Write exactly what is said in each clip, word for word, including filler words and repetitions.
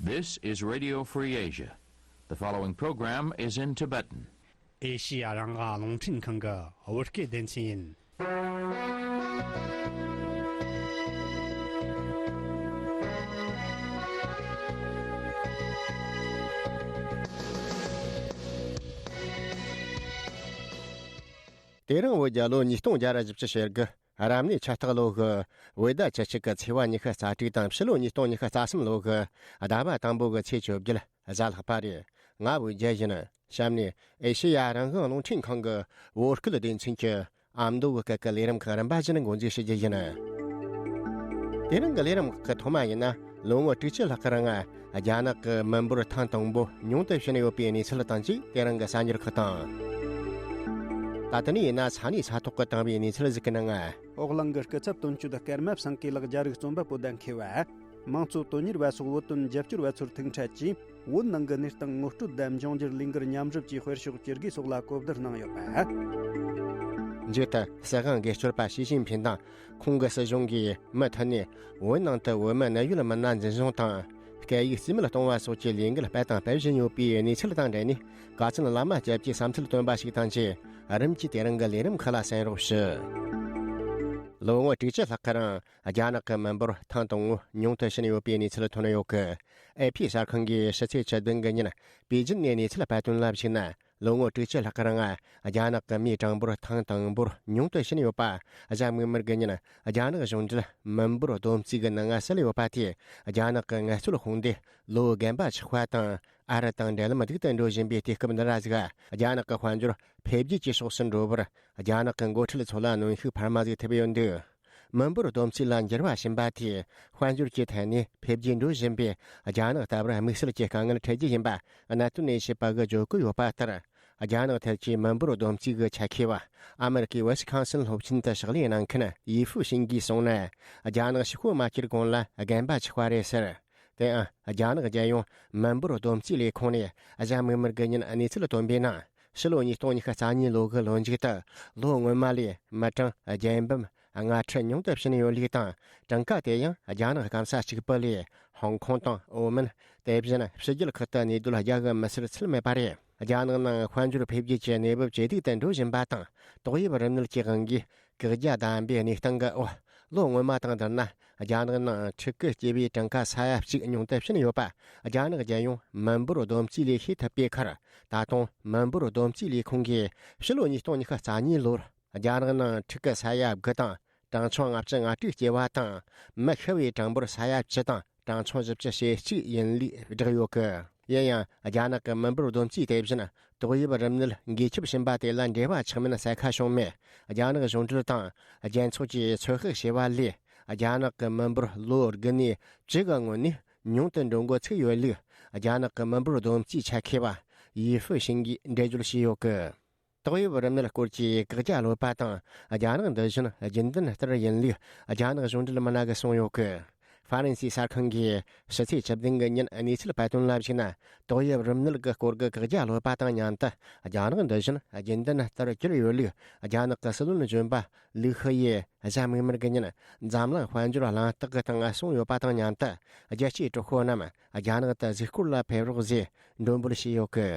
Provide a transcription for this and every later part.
This is Radio Free Asia. The following program is in Tibetan. ཨེ་ཤི་ཡ་རང་དབང་རླུང་འཕྲིན་ཁང་གི་བོད་སྐད་སྡེ་ཚན་ཡིན། དེ་རིང་བོད་རྒྱལ་ལོ་ཉིས་སྟོང་བརྒྱ་ར་བཞི་བཅུ་ཞེ་དགུ། རབ་གནས་ཆུ་སྟག་ལོ་གི་བོད་ཟླ་བཅུ་གཅིག་གི་ཚེས་པ་ཉི་ཤུ་རྩ་དྲུག་དང་ཕྱི་ལོ་ཉིས་སྟོང་ཉི་ཤུ་རྩ་གསུམ་ལོ་གི་ཟླ་བ་དང་པོ་གི་ཚེས་བཅོ་བརྒྱད་གཟའ་ལྷག་པ་རེད། ང་བོད་རྒྱལ་ཡིན། གཤམ་ནས་ཨེ་ཤེ་ཡ་རང་དབང་རླུང་འཕྲིན་ཁང་གི་བོད་སྐད་སྡེ་ཚན་གྱི་ཨ་མདོ་གི་སྐད་ཀྱི་ལས་རིམ་ཁག་རིམ་པ་བཞིན་འགོ་འཛུགས་ཞུ་རྒྱུ་ཡིན། དེ་རིང་གི་ལས་རིམ་ཁག་གི་ཐོག་མ་ཡིན་ན། ལོ་ངོ་དྲུག་ཅུ་ལྷག་གི་རིང་རྒྱ་ནག་གི་མི་འབོར་ཐེངས་དང་པོ་ཉུང་དུ་ཕྱིན་ཡོད་པའི་གནས་ཚུལ་དང་བཅས་དེ་རིང་གི་གསར་འགྱུར་ཁག་དང་། ད་ལྟ་ནས་ཡིན་ན་ས་གནས་ས་ཐོག་གི་དེང་བའི་གནས་ཚུལ་ཟིག་གི་ནང་། འོག་གླིང་གི་སྐུ་ཚབ་དོན་གཅོད་ཀརྨ་བསམ་གྱི་ལགས་རྒྱ་རིགས་རྩོམ་པ་པོ་བདམས་མཁས་པ། དམངས་གཙོ་དོན་གཉེར་བ་སོགས་བོད་དོན་རྒྱབ་སྐྱོར་བ་ཚོར་ཐུག་འཕྲད་ཀྱིས། བོད་ནང་གི་གནས་སྟངས་ངོ་སྤྲོད་དང་འབྱུང་འགྱུར་ལས་འགུལ་མཉམ་རུབ་ཀྱིས་དཔེར་ཤོག་བཅུ་དགུའི་སོགས་ལ་གོ་བསྡུར་གནང་ཡོད་པ། མཇུག་ཏུ་སྲིད་དབང་སྒེར་གཅོད་པ་ཞི་ཅིན་ཕིན་དང་ཁོང་གི་སྲིད་གཞུང་གིས་མུ་མཐུད་ནས་བོད་ནང་དུ་བོད་མི་གནད་ཡོད་མི་སྣ་འཛིན་བཟུང་དང་སྐད་ཡིག་རྩིས་མེད་གཏོང་བ་སོགས་ཀྱི་ལས་འགུལ་སྤེལ་དང་སྤེལ་བཞིན་ཡོད་པའི་གནས་ཚུལ་དང་འབྲེལ་ནས། དགའ་ཚལ་བླ་མ་སྐྱབས་ཀྱིས་བསམ་ཚུལ་བཏོན་པ་ཞིག་དང་བཅས། རིམ་གྱིས་དེ་རིང་གི་ལས་རིམ་ཁག་ལ་གསན་རོགས་ཞུ། ལོ་ངོ་དྲུག་ཅུ་ལྷག་གི་རིང་རྒྱ་ནག་གི་མི་འབོར་ཐེངས་དང་པོ་ཉུང་དུ་ཕྱིན་ཡོད་པའི་གནས་ཚུལ་ཐོན་ཡོད་གི། ཨེ་ཕི་གསར་ཁང་གིས་ཕྱི་ཚེས་བཅུ་བདུན་གི་ཉིན་པེ་ཅིན་ནས་གནས་ཚུལ་སྤེལ་དོན་ལ་གཞིགས་ན། ལོ་ངོ་དྲུག་ཅུ་ལྷག་གི་རིང་རྒྱ་ནག་གི་མིའི་གྲངས་འབོར་ཐེངས་དང་པོར་ཉུང་དུ་ཕྱིན་ཡོད་པ། གཟའ་མིག་དམར་གི་ཉིན་རྒྱ་ནག་གཞུང་འབྲེལ་མི་འབོར་བསྡོམས་རྩིས་ཀྱི་ནང་གསལ་ཡོད་པ་དེས། རྒྱ་ནག་གི་ངལ་རྩོལ་དཔུང་སྡེ་ལོ་རྒན་པ་ཆགས་པ་དང་། ཨ་རི་དང་འབྲེལ་ལམ་སྡུག་ཏུ་འགྲོ་བཞིན་པའི་དུས་སྐབས་འདི་ར་ཟིག་རྒྱ་ནག་གི་དཔལ་འབྱོར་འཕེལ་རྒྱས་ཀྱི་ཕྱོགས་སུ་འགྲོ་བར་རྒྱ་ནག་གི་འགོ་ཁྲིད་ཚོ་ལ་གནོན་ཤུགས་འཕར་མ་ཟིག་ཐེབས་ཡོད་འདུག་མི་འབོར་བསྡོམས་རྩིས་ལ་འགྱུར་བ་ཕྱིན་པ་དེས་དཔལ་འབྱོར་གྱི་ཐད་ནས་འཕེལ་རྒྱས་འགྲོ་བཞིན་པའི་རྒྱ་ནག་ལྟ་བུར་དམིགས་བསལ་གྱི་དཀའ་ངལ་འཕྲད་རྒྱུ་ཡིན་པ་གནད་དོན་ལས་བྱེད་པ་གིས་བརྗོད་ཀྱི་ཡོད་པ་ལྟར། རྒྱ་ནག་ཐད་ཀྱི་མི་འབོར་བསྡོམས་རྩིས་ཀྱི་ཆ་ཤས་པ་ཨ་མེ་རི་ཀའི་ཝི་སི་ཁོན་སིན་སློབ་ཆེན་དུ་ཕྱག་ལས་གནང་མཁན་ཡི་ཧྥུ་ཤིན་གྱིས་གསུངས་ན། རྒྱ་ནག་ཕྱི་སྐོར་མ་སྐྱེལ་གོང་ལ་རྒན་པ་ཆགས་པ་རེད་ཟེར། དེའང་རྒྱ་ནག་རྒྱལ་ཡོངས་མི་འབོར་བསྡོམས་རྩིས་ལས་ཁུངས་ནས་གཟའ་མིག་དམར་གྱི་ཉིན་གནས་ཚུལ་བཏོན་པའི་ནང་། ཕྱི་ལོ་ཉིས་སྟོང་ཉི་ཤུ་རྩ་གཉིས་ལོ་གི་ལོ་མཇུག་ཏུ་ལོ་སྔོན་མ་ལས་མི་གྲངས་བརྒྱད་འབུམ་ལྔ་ཁྲི་ཉུང་དུ་ཕྱིན་ཡོད་ལུགས་དང་། གྲངས་ཀ་དེ་ཡང་རྒྱ་ནག་སྐམ་ས་གཅིག་པུ་ལས་ཧོང་ཀོང་དང་ཨོ་མན། དེ་བཞིན་ཕྱི་རྒྱལ་ཁག་ཏུ་གནས་སྡོད་རྒྱག་གི་མི་སེར་ཚད་མེད་པ་རེད། རྒྱ་ནག་ནང་དཔལ་འབྱོར་འཕེལ་རྒྱས་ཀྱི་གནས་བབ་ཇེ་སྡུག་ཏུ་འགྲོ་བཞིན་པ་དང་། ཏོག་དབྱིབས་རིམས་ནད་ཀྱི་དབང་གིས་བཀག་རྒྱ་བསྡམས་པའི་གནས་སྟངས་ཀྱི་འོག་ལོ་སྔོན་མ་དང་བསྡུར་ན། རྒྱ་ནག་ནང་ཕྲུ་གུ་སྐྱེ་བའི་གྲངས་ཀ་ས་ཡ་གཅིག་ཉུང་དུ་ཕྱིན་ཡོད་པ། རྒྱ་ནག་རྒྱལ་ཡོངས་མི་འབོར་བསྡོམས་རྩིས་ལས་ཤེས་ཐུབ་པའི་ཁར། ད་དུང་མི་འབོར་བསྡོམས་རྩིས་ལས་ཁུངས་ཀྱིས་ཕྱི་ལོ་ཉིས་སྟོང་ཉི་ཤུ་རྩ་གཉིས་ལོར་རྒྱ་ནག་ནང་ཕྲུ་གུ་ས་ཡ་དགུ་དང་གྲངས་ཆུང་ལྔ་བཅུ་ང་དྲུག་སྐྱེ་བ་དང་། མི་ཤི་བའི་གྲངས་འབོར་ས་ཡ་བཅུ་དང་གྲངས་ཆུང་བཞི་བཅུ་ཞེ་གཅིག་ཡིན་ལུགས་བསྒྲགས་ཡོད་གི། ཡིན་ཡང་། རྒྱ་ནག་གི་མི་འབོར་བསྡོམས་རྩིས་དེ་བཞིན་ཏོག་དབྱིབས་རིམས་ནད་འགོས་ཁྱབ་ཕྱིན་པ་དེ་ལ་འབྲེལ་བ་ཆགས་མིན་གསལ་ཁ་བྱུང་མེད། རྒྱ་ནག་གཞུང་འབྲེལ་དང་རྒྱལ་ཚོགས་ཀྱིས་ཚོད་དཔག་བྱས་པ་ལས། རྒྱ་ནག་གི་མི་འབོར་ལོ་དགུ་ནས་བཅུ་གི་སྔོན་ནས་ཉུང་དུ་འགྲོ་འགོ་ཚུགས་ཡོད་ལུགས། རྒྱ་ནག་གི་མི་འབོར་བསྡོམས་རྩིས་ཆ་མཁས་པ་ཡི་ཧྥུ་ཤིན་གྱིས་འགྲེལ་བརྗོད་བྱས་ཡོད་གི། ཏོག་དབྱིབས་རིམས་ནད་སྐོར་གྱི་བཀག་རྒྱ་ལོག་པ་དང་། རྒྱ་ནག་འདི་བཞིན་རྒྱུན་ལྡན་ལྟར་ཡིན་ལུགས་རྒྱ་ནག་གཞུང་འབྲེལ་མི་སྣ་གིས་གསུངས་ཡོད་གི། ཧྥ་རན་སིའི་གསར་ཁང་གིས་ཕྱི་ཚེས་བཅུ་བདུན་གི་ཉིན་གནས་ཚུལ་སྤེལ་དོན་ལ་གཞིགས་ན། ཏོག་དབྱིབས་རིམས་ནད་ཀྱི་སྐོར་གྱི་བཀག་རྒྱ་ལོག་པ་དང་མཉམ་དུ། རྒྱ་ནག་འདི་བཞིན་རྒྱུན་ལྡན་ལྟར་གྱུར་ཡོད་ལུགས། རྒྱ་ནག་གི་སྲིད་བློན་གཞོན་པ་ལིའུ་ཧེ་ཡིས་གཟའ་མིག་དམར་གྱི་ཉིན་འཛམ་གླིང་དཔལ་འབྱོར་གླེང་སྟེགས་ཀྱི་སྟེང་གསུངས་ཡོད་པ་དང་མཉམ་དུ། རྒྱལ་སྤྱིའི་གྲོས་ཚོགས་རྣམས་རྒྱ་ནག་ཏུ་གཟིགས་སྐོར་ལ་ཕེབས་རོགས་ཞེས་འབོད་སྐུལ་བྱས་ཡོད་གི།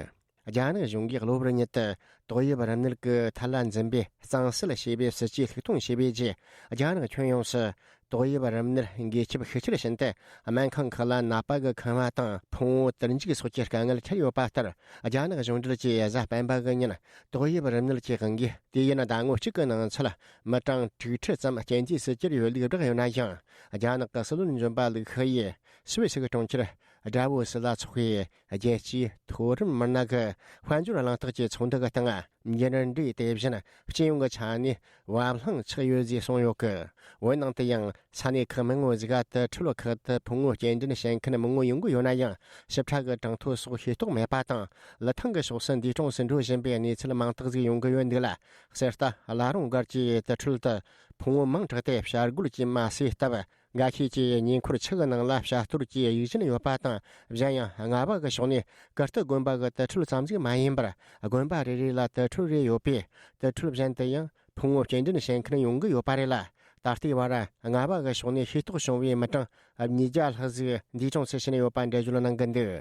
རྒྱ་ནག་གཞུང་གིས་གློ་བུར་ཉིད་དུ་ཏོག་དབྱིབས་རིམས་ནད་ཀྱི་ཐད་ལ་འཛིན་པའི་གཙང་སེལ་ཞེས་པའི་སྲིད་ཇུས་ལྷུག་གཏོང་བྱས་པའི་རྗེས། རྒྱ་ནག་ཁྱོན་ཡོངས་སུ་ཏོག་དབྱིབས་རིམས་ནད་འགོས་ཁྱབ་ཤུགས་ཆེར་ཕྱིན་ཏེ། སྨན་ཁང་ཁག་ལ་ནད་པ་གི་ཁང་བ་དང་ཕུང་བོ་དུར་འཇུག་སོགས་ཀྱི་དཀའ་ངལ་འཕྲད་ཡོད་པ་ལྟར། རྒྱ་ནག་གཞུང་འབྲེལ་གྱིས་གཟའ་སྤེན་པ་གི་ཉིན་ཏོག་དབྱིབས་རིམས་ནད་ཀྱི་དབང་གིས་དུས་ཡུན་ཟླ་ངོ་གཅིག་གི་ནང་ཚུད་མི་གྲངས་དྲུག་ཁྲི་ཙམ་རྐྱེན་འདས་སུ་གྱུར་ཡོད་ལུགས་བསྒྲགས་ཡོད་ན་ཡང་། རྒྱ་ནག་གི་སྲིད་བློན་གཞོན་པ་ལིའུ་ཧེ་ཡིས་སུད་སི་གི་གྲོང་ཁྱེར་ཌ་བོ་སི་ལ་འཚོགས་པའི་རྒྱལ་སྤྱིའི་མཐོ་རིམ་མི་སྣ་གི་དཔལ་འབྱོར་གླེང་སྟེགས་ཀྱི་ཚོགས་འདུ་གི་སྟེང་། འགྱུར་འགྲོས་དེ་བཞིན་སྤྱི་ཡོངས་ཀྱི་ཆ་ནས་བབ་བརླིང་ཆགས་ཡོད་ཅེས་གསུངས་ཡོད་གི། འོན་ནང་དུ་ཡང་ས་གནས་ཁག་མང་བོ་ཞིག་ག་དུར་ཁྲོད་ཁག་ཏུ་ཕུང་བོ་སྐྱེལ་འདྲེན་བྱེད་མཁན་མང་བོ་ཡོང་གི་ཡོད་ན་ཡང་། ཞིབ་ཕྲ་གི་གྲངས་ཐོ་སོགས་ཤེས་རྟོགས་མེད་པ་དང་། ལི་ཐང་གི་ཕྱོགས་སུ་འདས་གྲོངས་སུ་འགྲོ་བཞིན་པའི་གནས་ཚུལ་མང་དག་ཞིག་ཡོང་གི་ཡོད་འདུག་ལ། གསེར་རྟ་བླ་རུང་སྒར་གྱི་དུར་ཁྲོད་དུ་ཕུང་བོ་མང་དྲགས་ཏེ་བྱ་རྒོད་ཀྱིས་མ་བསད་སྟབས། འགའ་ཤས་ཀྱིས་ཉེ་འཁོར་ཆུ་གི་ནང་ལ་བྱ་གཏོར་གྱི་ཡིད་བཞིན་ཡོད་པ་དང་། གཞན་ཡང་རྔ་བ་གི་ཕྱོགས་ནས་ཀིརྟི་དགོན་པ་གི་དུར་ཁྲོད་ཙམ་ཞིག་མ་ཡིན་པར། དགོན་པ་རེ་རེ་ལ་དུར་ཁྲོད་རེ་ཡོད་པས། དུར་ཁྲོད་གཞན་དུ་ཡང་ཕུང་བོ་སྐྱེལ་འདྲེན་བྱེད་མཁན་ཡོང་གི་ཡོད་པ་རེད་ལ། ད་ ད་ལྟའི་བར་རྔ་བ་གི་ཕྱོགས་ནས་ཤེས་རྟོགས་བྱུང་བའི་མི་གྲངས་ཉིས་བརྒྱ་ལྷག་ཟིག་འདས་གྲོངས་སུ་ཕྱིན་ཡོད་པ་འགྲེལ་བརྗོད་གནང་གི་འདུག་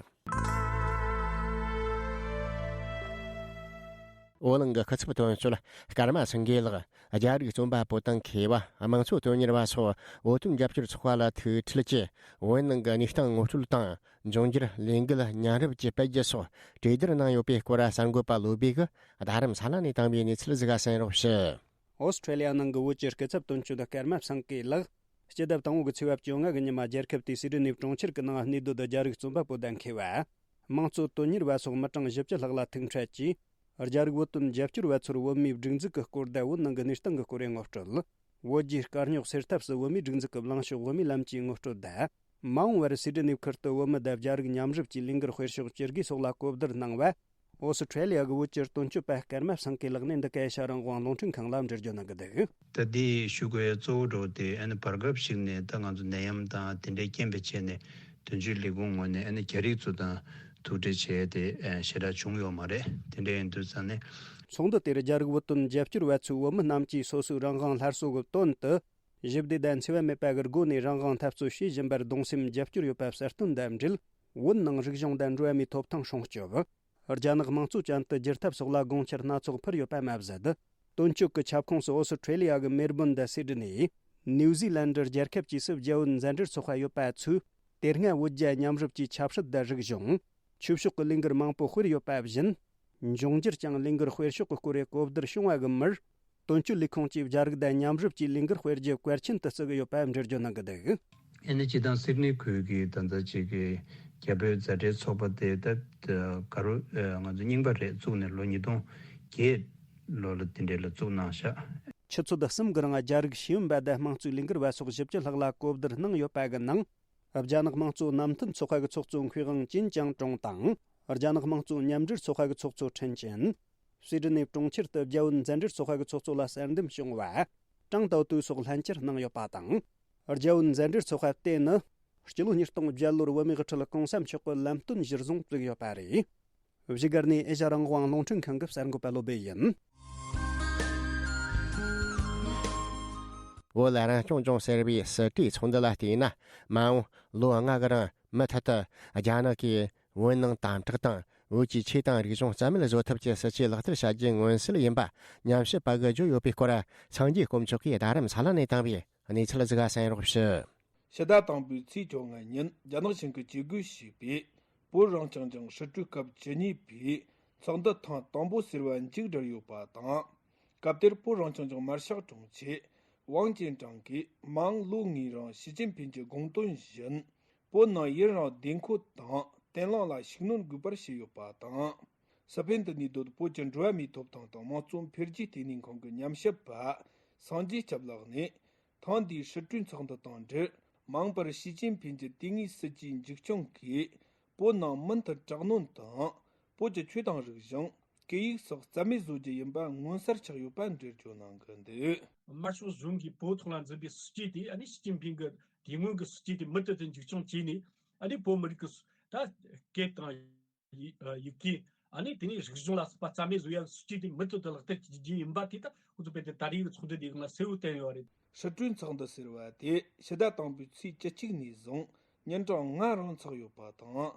བོད་ནང་གི་སྐུ་ཚབ་དོན་གཅོད་ཀརྨ་སེང་གེ་ལགས། རྒྱ་རིགས་རྩོམ་པ་པོ་དང་མཁས་པ། དམངས་གཙོ་དོན་གཉེར་བ་སོགས་བོད་དོན་རྒྱབ་སྐྱོར་ཚོགས་པ་ལ་ཐུག་འཕྲད་ཀྱིས། བོད་ནང་གི་གནས་སྟངས་ངོ་སྤྲོད་དང་། འབྱུང་འགྱུར་ལས་འགུལ་མཉམ་རུབ་ཀྱི་སྤེལ་རྒྱུ་སོགས་གྲོས་བསྡུར་གནང་ཡོད་པའི་སྐོར། གསར་འགོད་པ་བློ་བྷེ་གིས་རྡ་རམ་ས་ལ་ནས་བཏང་བའི་གནས་ཚུལ་ཟིག་གསན་རོགས་ཞུ། ཨོ་སི་ཁྲེ་ལི་ཡ་ནང་གི་བོད་ཀྱི་སྐུ་ཚབ་དོན་གཅོད་ཀརྨ་སེང་གེ་ལགས། སྤྱི་ཟླ་དང་པོ་གི་ཚེས་པ་བཅོ་ལྔ་གི་ཉི་མ། རྒྱལ་ཁབ་དེའི་སིད་ནི་གྲོང་ཁྱེར་གྱི་ནང་གནས་སྡོད་རྒྱ་རིགས་རྩོམ་པ་པོ་དང་མཁས་པ། དམངས་གཙོ་དོན་གཉེར་བ་སོགས་མི་གྲངས་བཞི་བཅུ་ལྷག་ལ་ཐུག་འཕྲད་ཀྱིས། རྒྱ་རིགས་བོད་དོན་རྒྱབ་སྐྱོར་བ་ཚོར་བོད་མིའི་སྒྲིག་འཛུགས་ཀྱི་སྐོར་དང་། བོད་ནང་གི་གནས་སྟངས་ཀྱི་སྐོར་ངོ་སྤྲོད། བོད་རྒྱའི་དཀའ་རྙོག་སེལ་ཐབས་སུ་བོད་མིའི་སྒྲིག་འཛུགས་ཀྱི་ལངས་ཕྱོགས། བོད་མིའི་ལམ་གྱི་ངོ་སྤྲོད་དང་། མ་འོངས་པར་སིད་ནི་ཁུལ་དུ་བོད་མི་དང་རྒྱ་རིགས་མཉམ་རུབ་ཀྱི་ལས་འགུལ་སྤེལ་ཕྱོགས་ཇི་དགོས་སོགས་ལ་གོ་བསྡུར་གནང་བ། ཨོ་སི་ཁྲེ་ལི་ཡ་གི་བོད་ཀྱི་དོན་གཅོད་པ་ཀརྨ་སེང་གེ་ལགས་ནས་འདི་ག་ཨེ་ཤ་རང་དབང་རླུང་འཕྲིན་ཁང་ལ་འགྲེལ་བརྗོད་གནང་གི་འདུག་ད་ལྟའི་ཞུ་དགོས་གཙོ་བོ་འདྲ་བོ་དེ། ཨ་ནི་བར་སྐབས་ཤིག་ནས་ད་ང་ཚོ་ནད་ཡམས་དང་དེ་འདྲའི་རྐྱེན་པས་བྱས་ནས། དོན་གཅོད་ལས་ཁུངས་ངོས་ནས་ཨ་ནི་རྒྱ་རིགས་ཚོ་དང་ཐུག་འཕྲད་བྱས་ཏེ་ཞེ་དྲག་བྱུང་ཡོད་མ་རེད། དེ་འདྲ་ཡིན་དུས་ཙང་ནས། ཚོགས་འདུ་དེར་རྒྱ་རིགས་བོད་དོན་རྒྱབ་སྐྱོར་བ་ཚོས་བོད་མི་རྣམས་ཀྱིས་སོ་སོའི་རང་དབང་སླར་གསོ་གི་དོན་དུ། ཞི་བདེ་དང་འཚེ་བ་མེད་པ་གི་སྒོ་ནས་རང་དབང་འཐབ་རྩོད་བྱེད་བཞིན་པར་གདུང་སེམས་རྒྱབ་སྐྱོར་ཡོད་པ་གསལ་སྟོན་དང་འབྲེལ། བོད་ནང་རིག་གཞུང་དང་འགྲོ་བ་མིའི་ཐོབ་ཐང་སྲུང་སྐྱོབ། རྒྱ་ནག་དམངས་གཙོ་ཅན་དུ་བསྒྱུར་ཐབས་སོགས་ལ་དགོངས་འཆར་སྣ་ཚོགས་ཕུལ་ཡོད་པ་མ་ཟད། དོན་གཅོད་ཀྱི་ཁྱབ་ཁོངས་སུ་ཨོ་སི་ཁྲེ་ལི་ཡ་གི་མེལ་བོན་དང་སིད་ནི། ནིའུ་ཛི་ལན་ཌི་རྒྱལ་ཁབ་བཅས་སུ་རྒྱ་བོད་མཛའ་འབྲེལ་ཚོགས་པ་ཡོད་པ་ཚོས། དེ་སྔ་བོད་རྒྱ་མཉམ་རུབ་ཀྱི་ཆབ་སྲིད་དང་རིག་གཞུང་། ཆོས་ཕྱོགས་ཀྱི་ལས་འགུལ་མང་པོ་སྤེལ་ཡོད་པ་བཞིན། འབྱུང་འགྱུར་ཀྱང་ལས་འགུལ་སྤེལ་ཕྱོགས་ཀྱི་སྐོར་གོ་བསྡུར་བྱུང་བ་གི་མུར། དོན་གཅོད་ལས་ཁུངས་ཀྱིས་རྒྱ་རིགས་དང་མཉམ་རུབ་ཀྱིས་ལས་འགུལ་སྤེལ་རྒྱུ་གལ་ཆེན་དུ་བརྩི་གི་ཡོད་པ་འགྲེལ་བརྗོད་གནང་གི་འདུག་ཨ་ནི་སྤྱི་བཏང་སིད་ནི་ཁུལ་གྱི་ད་ལྟ་ཅིག་གི་རྒྱ་བོད་མཛའ་འབྲེལ་ཚོགས་པ་དེ་ད་ག་རུ་ང་ཚོ་རྙིང་པ་རེད། བཙུགས་ནས་ལོ་ཉིས་སྟོང་བརྒྱད་ལོ་ལ་དེ་འདྲས་ལ་བཙུགས་གནང་ཤག་ཆུ་ཚོད་གསུམ་གི་རིང་རྒྱ་རིགས་ཤེས་ཡོན་པ་དང་དམངས་གཙོའི་ལས་འགུལ་བ་སོགས་བཞི་བཅུ་ལྷག་ལ་གོ་བསྡུར་གནང་ཡོད་པ་གི་ནང་། རྒྱ་ནག་དམངས་གཙོ་རྣམ་མཐུན་ཚོགས་པ་གི་ཚོགས་གཙོ་མཁས་དབང་ཅིན་ཅང་ཀྲུང་དང་། རྒྱ་ནག་དམངས་གཙོ་མཉམ་འབྲེལ་ཚོགས་པ་གི་ཚོགས་གཙོ་ཁྲེན་ཅན། སི་ཌི་ནེ་གྲོང་ཁྱེར་དུ་རྒྱ་བོད་མཛའ་འབྲེལ་ཚོགས་པ་གི་ཚོགས་གཙོ་ལ་གསར་འདེམས་བྱུང་བ། ཀྲང་ཏའོ་ཏུའུ་སོགས་ལྷན་བཅར་གནང་ཡོད་པ་དང་། རྒྱ་བོད་མཛའ་འབྲེལ་ཚོགས་པ་དེ་ནི། སྤྱི་ལོ་ཉིས་སྟོང་བརྒྱད་ལོར་བོད་མིའི་དབུ་ཁྲིད་གོང་ས་མཆོག་གི་ལམ་སྟོན་གཞིར་བཟུང་བཙུགས་ཡོད་པ་རེད། བཞུགས་སྒར་ནས་ཨེ་ཤ་རང་དབང་རླུང་འཕྲིན་ཁང་གི་གསར་འགོད་པ་བློ་སྦེ་ཡིན། བོད་ལ་རང་སྐྱོང་ལྗོངས་ཟེར་བའི་སྲིད་གྲོས་ཚོགས་འདུ་ལ་བལྟས་ན། མ་འོངས་ལོ་ལྔ་གི་རིང་མུ་མཐུད་དུ་རྒྱ་ནག་གིས་བོད་ནང་དམ་དྲག་དང་། བོད་ཀྱི་ཆོས་དང་རིག་གཞུང་རྩ་མེད་བཟོ་ཐབས་ཀྱི་སྲིད་ཇུས་ལག་བསྟར་བྱ་རྒྱུའི་མངོན་གསལ་ཡིན་པ་ཉམས་ཞིབ་པ་གིས་བརྗོད་ཡོད་པའི་སྐོར། སངས་རྒྱས་དཀོན་མཆོག་གིས་རྡ་རམ་ས་ལ་ནས་བཏང་བའི་གནས་ཚུལ་ཟིག་གསན་རོགས་ཞུ། ཕྱི་ཟླ་དང་པོའི་ཚེས་བཅོ་ལྔ་ཉིན་རྒྱ་ནག་གཞུང་གིས་ཇུས་འགོད་བྱས་པའི་བོད་རང་སྐྱོང་ལྗོངས་སྲིད་གྲོས་སྐབས་བཅུ་གཉིས་པའི་ཚོགས་འདུ་ཐེངས་དང་པོ་ཟེར་བ་མཇུག་བསྒྲིལ་ཡོད་པ་དང་། སྐབས་དེར་བོད་རང་སྐྱོང་ལྗོངས་མར་ཤག་དྲུང་ཆེ་ཝང་ཅན་ཀྲང་གིས་མ་འོངས་ལོ་ལྔའི་རིང་ཞི་ཅིན་ཕིན་གྱི་དགོངས་དོན་བཞིན། བོད་ནང་ཡུན་རིང་བདེ་འཁོད་དང་བརྟན་ལྷིང་ལ་ཤུགས་སྣོན་དགོས་པར་བཤད་ཡོད་པ་དང་། སི་ཕེན་དུ་གནས་སྡོད་བོད་ཀྱི་འགྲོ་བ་མིའི་ཐོབ་ཐང་དང་དམངས་གཙོ་འཕེལ་རྒྱས་ལྟེ་གནས་ཁང་གི་ཉམས་ཞིབ་པ་སངས་རྒྱས་སྐྱབས་ལགས་ནས། ཐེངས་འདིའི་སྲིད་གྲོས་ཚོགས་འདུ་དང་འབྲེལ། མ་འོངས་པར་ཞི་ཅིན་ཕིན་གྱི་དུས་ངེས་སྲིད་ཇུས་མཇུག་སྐྱོང་གིས། བོད་ནང་མུ་མཐུད་དྲག་གནོན་དང་། བོད་ཀྱི་ཆོས་དང་རིག་གཞུང་། སྐད་ཡིག་སོགས་རྩ་མེད་བཟོ་རྒྱུ་ཡིན་པ་མངོན་གསལ་ཆགས་ཡོད་པ་འགྲེལ་བརྗོད་གནང་གི་འདུག་དམར་ཤོག་གཞུང་གིས་བོད་ཐོག་ལ་འཛིན་པའི་སྲིད་ཇུས་དེ། ཨ་ནི་ཞི་ཅིན་ཕིན་གྱི་དེ་སྔོན་གྱི་སྲིད་ཇུས་དེ་མུ་མཐུད་དུ་མཇུག་སྐྱོང་བྱས་ནས། ཨ་ནི་བོད་མི་རིགས་ཀྱི་ད་སྐད་དང་ཡི་ཡི་གེ། ཨ་ནི་དེ་ནས་རིག་གཞུང་ལ་སོགས་པ་རྩ་མེད་བཟོ་ཡ་གི་སྲིད་ཇུས་དེ་མུ་མཐུད་དུ་ལག་བསྟར་བྱེད་རྒྱུ་ཡིན་པ་དེ། ད་ཁོ་ཚོ་དཔེ་དེ་ད་རེས་ཀྱི་ཚོགས་འདུ་དེའི་སྒང་ལ་གསལ་བོ་བསྟན་ཡོད་རེད། སྲིད་གྲོས་ཚོགས་འདུ་ཟེར་བ་དེ་ཕྱི་ཟླ་དང་པོའི་ཚེས་བཅུ་གཅིག་ནས་བཟུང་ཉིན་གྲངས་ལྔ་རིང་འཚོགས་ཡོད་པ་དང་།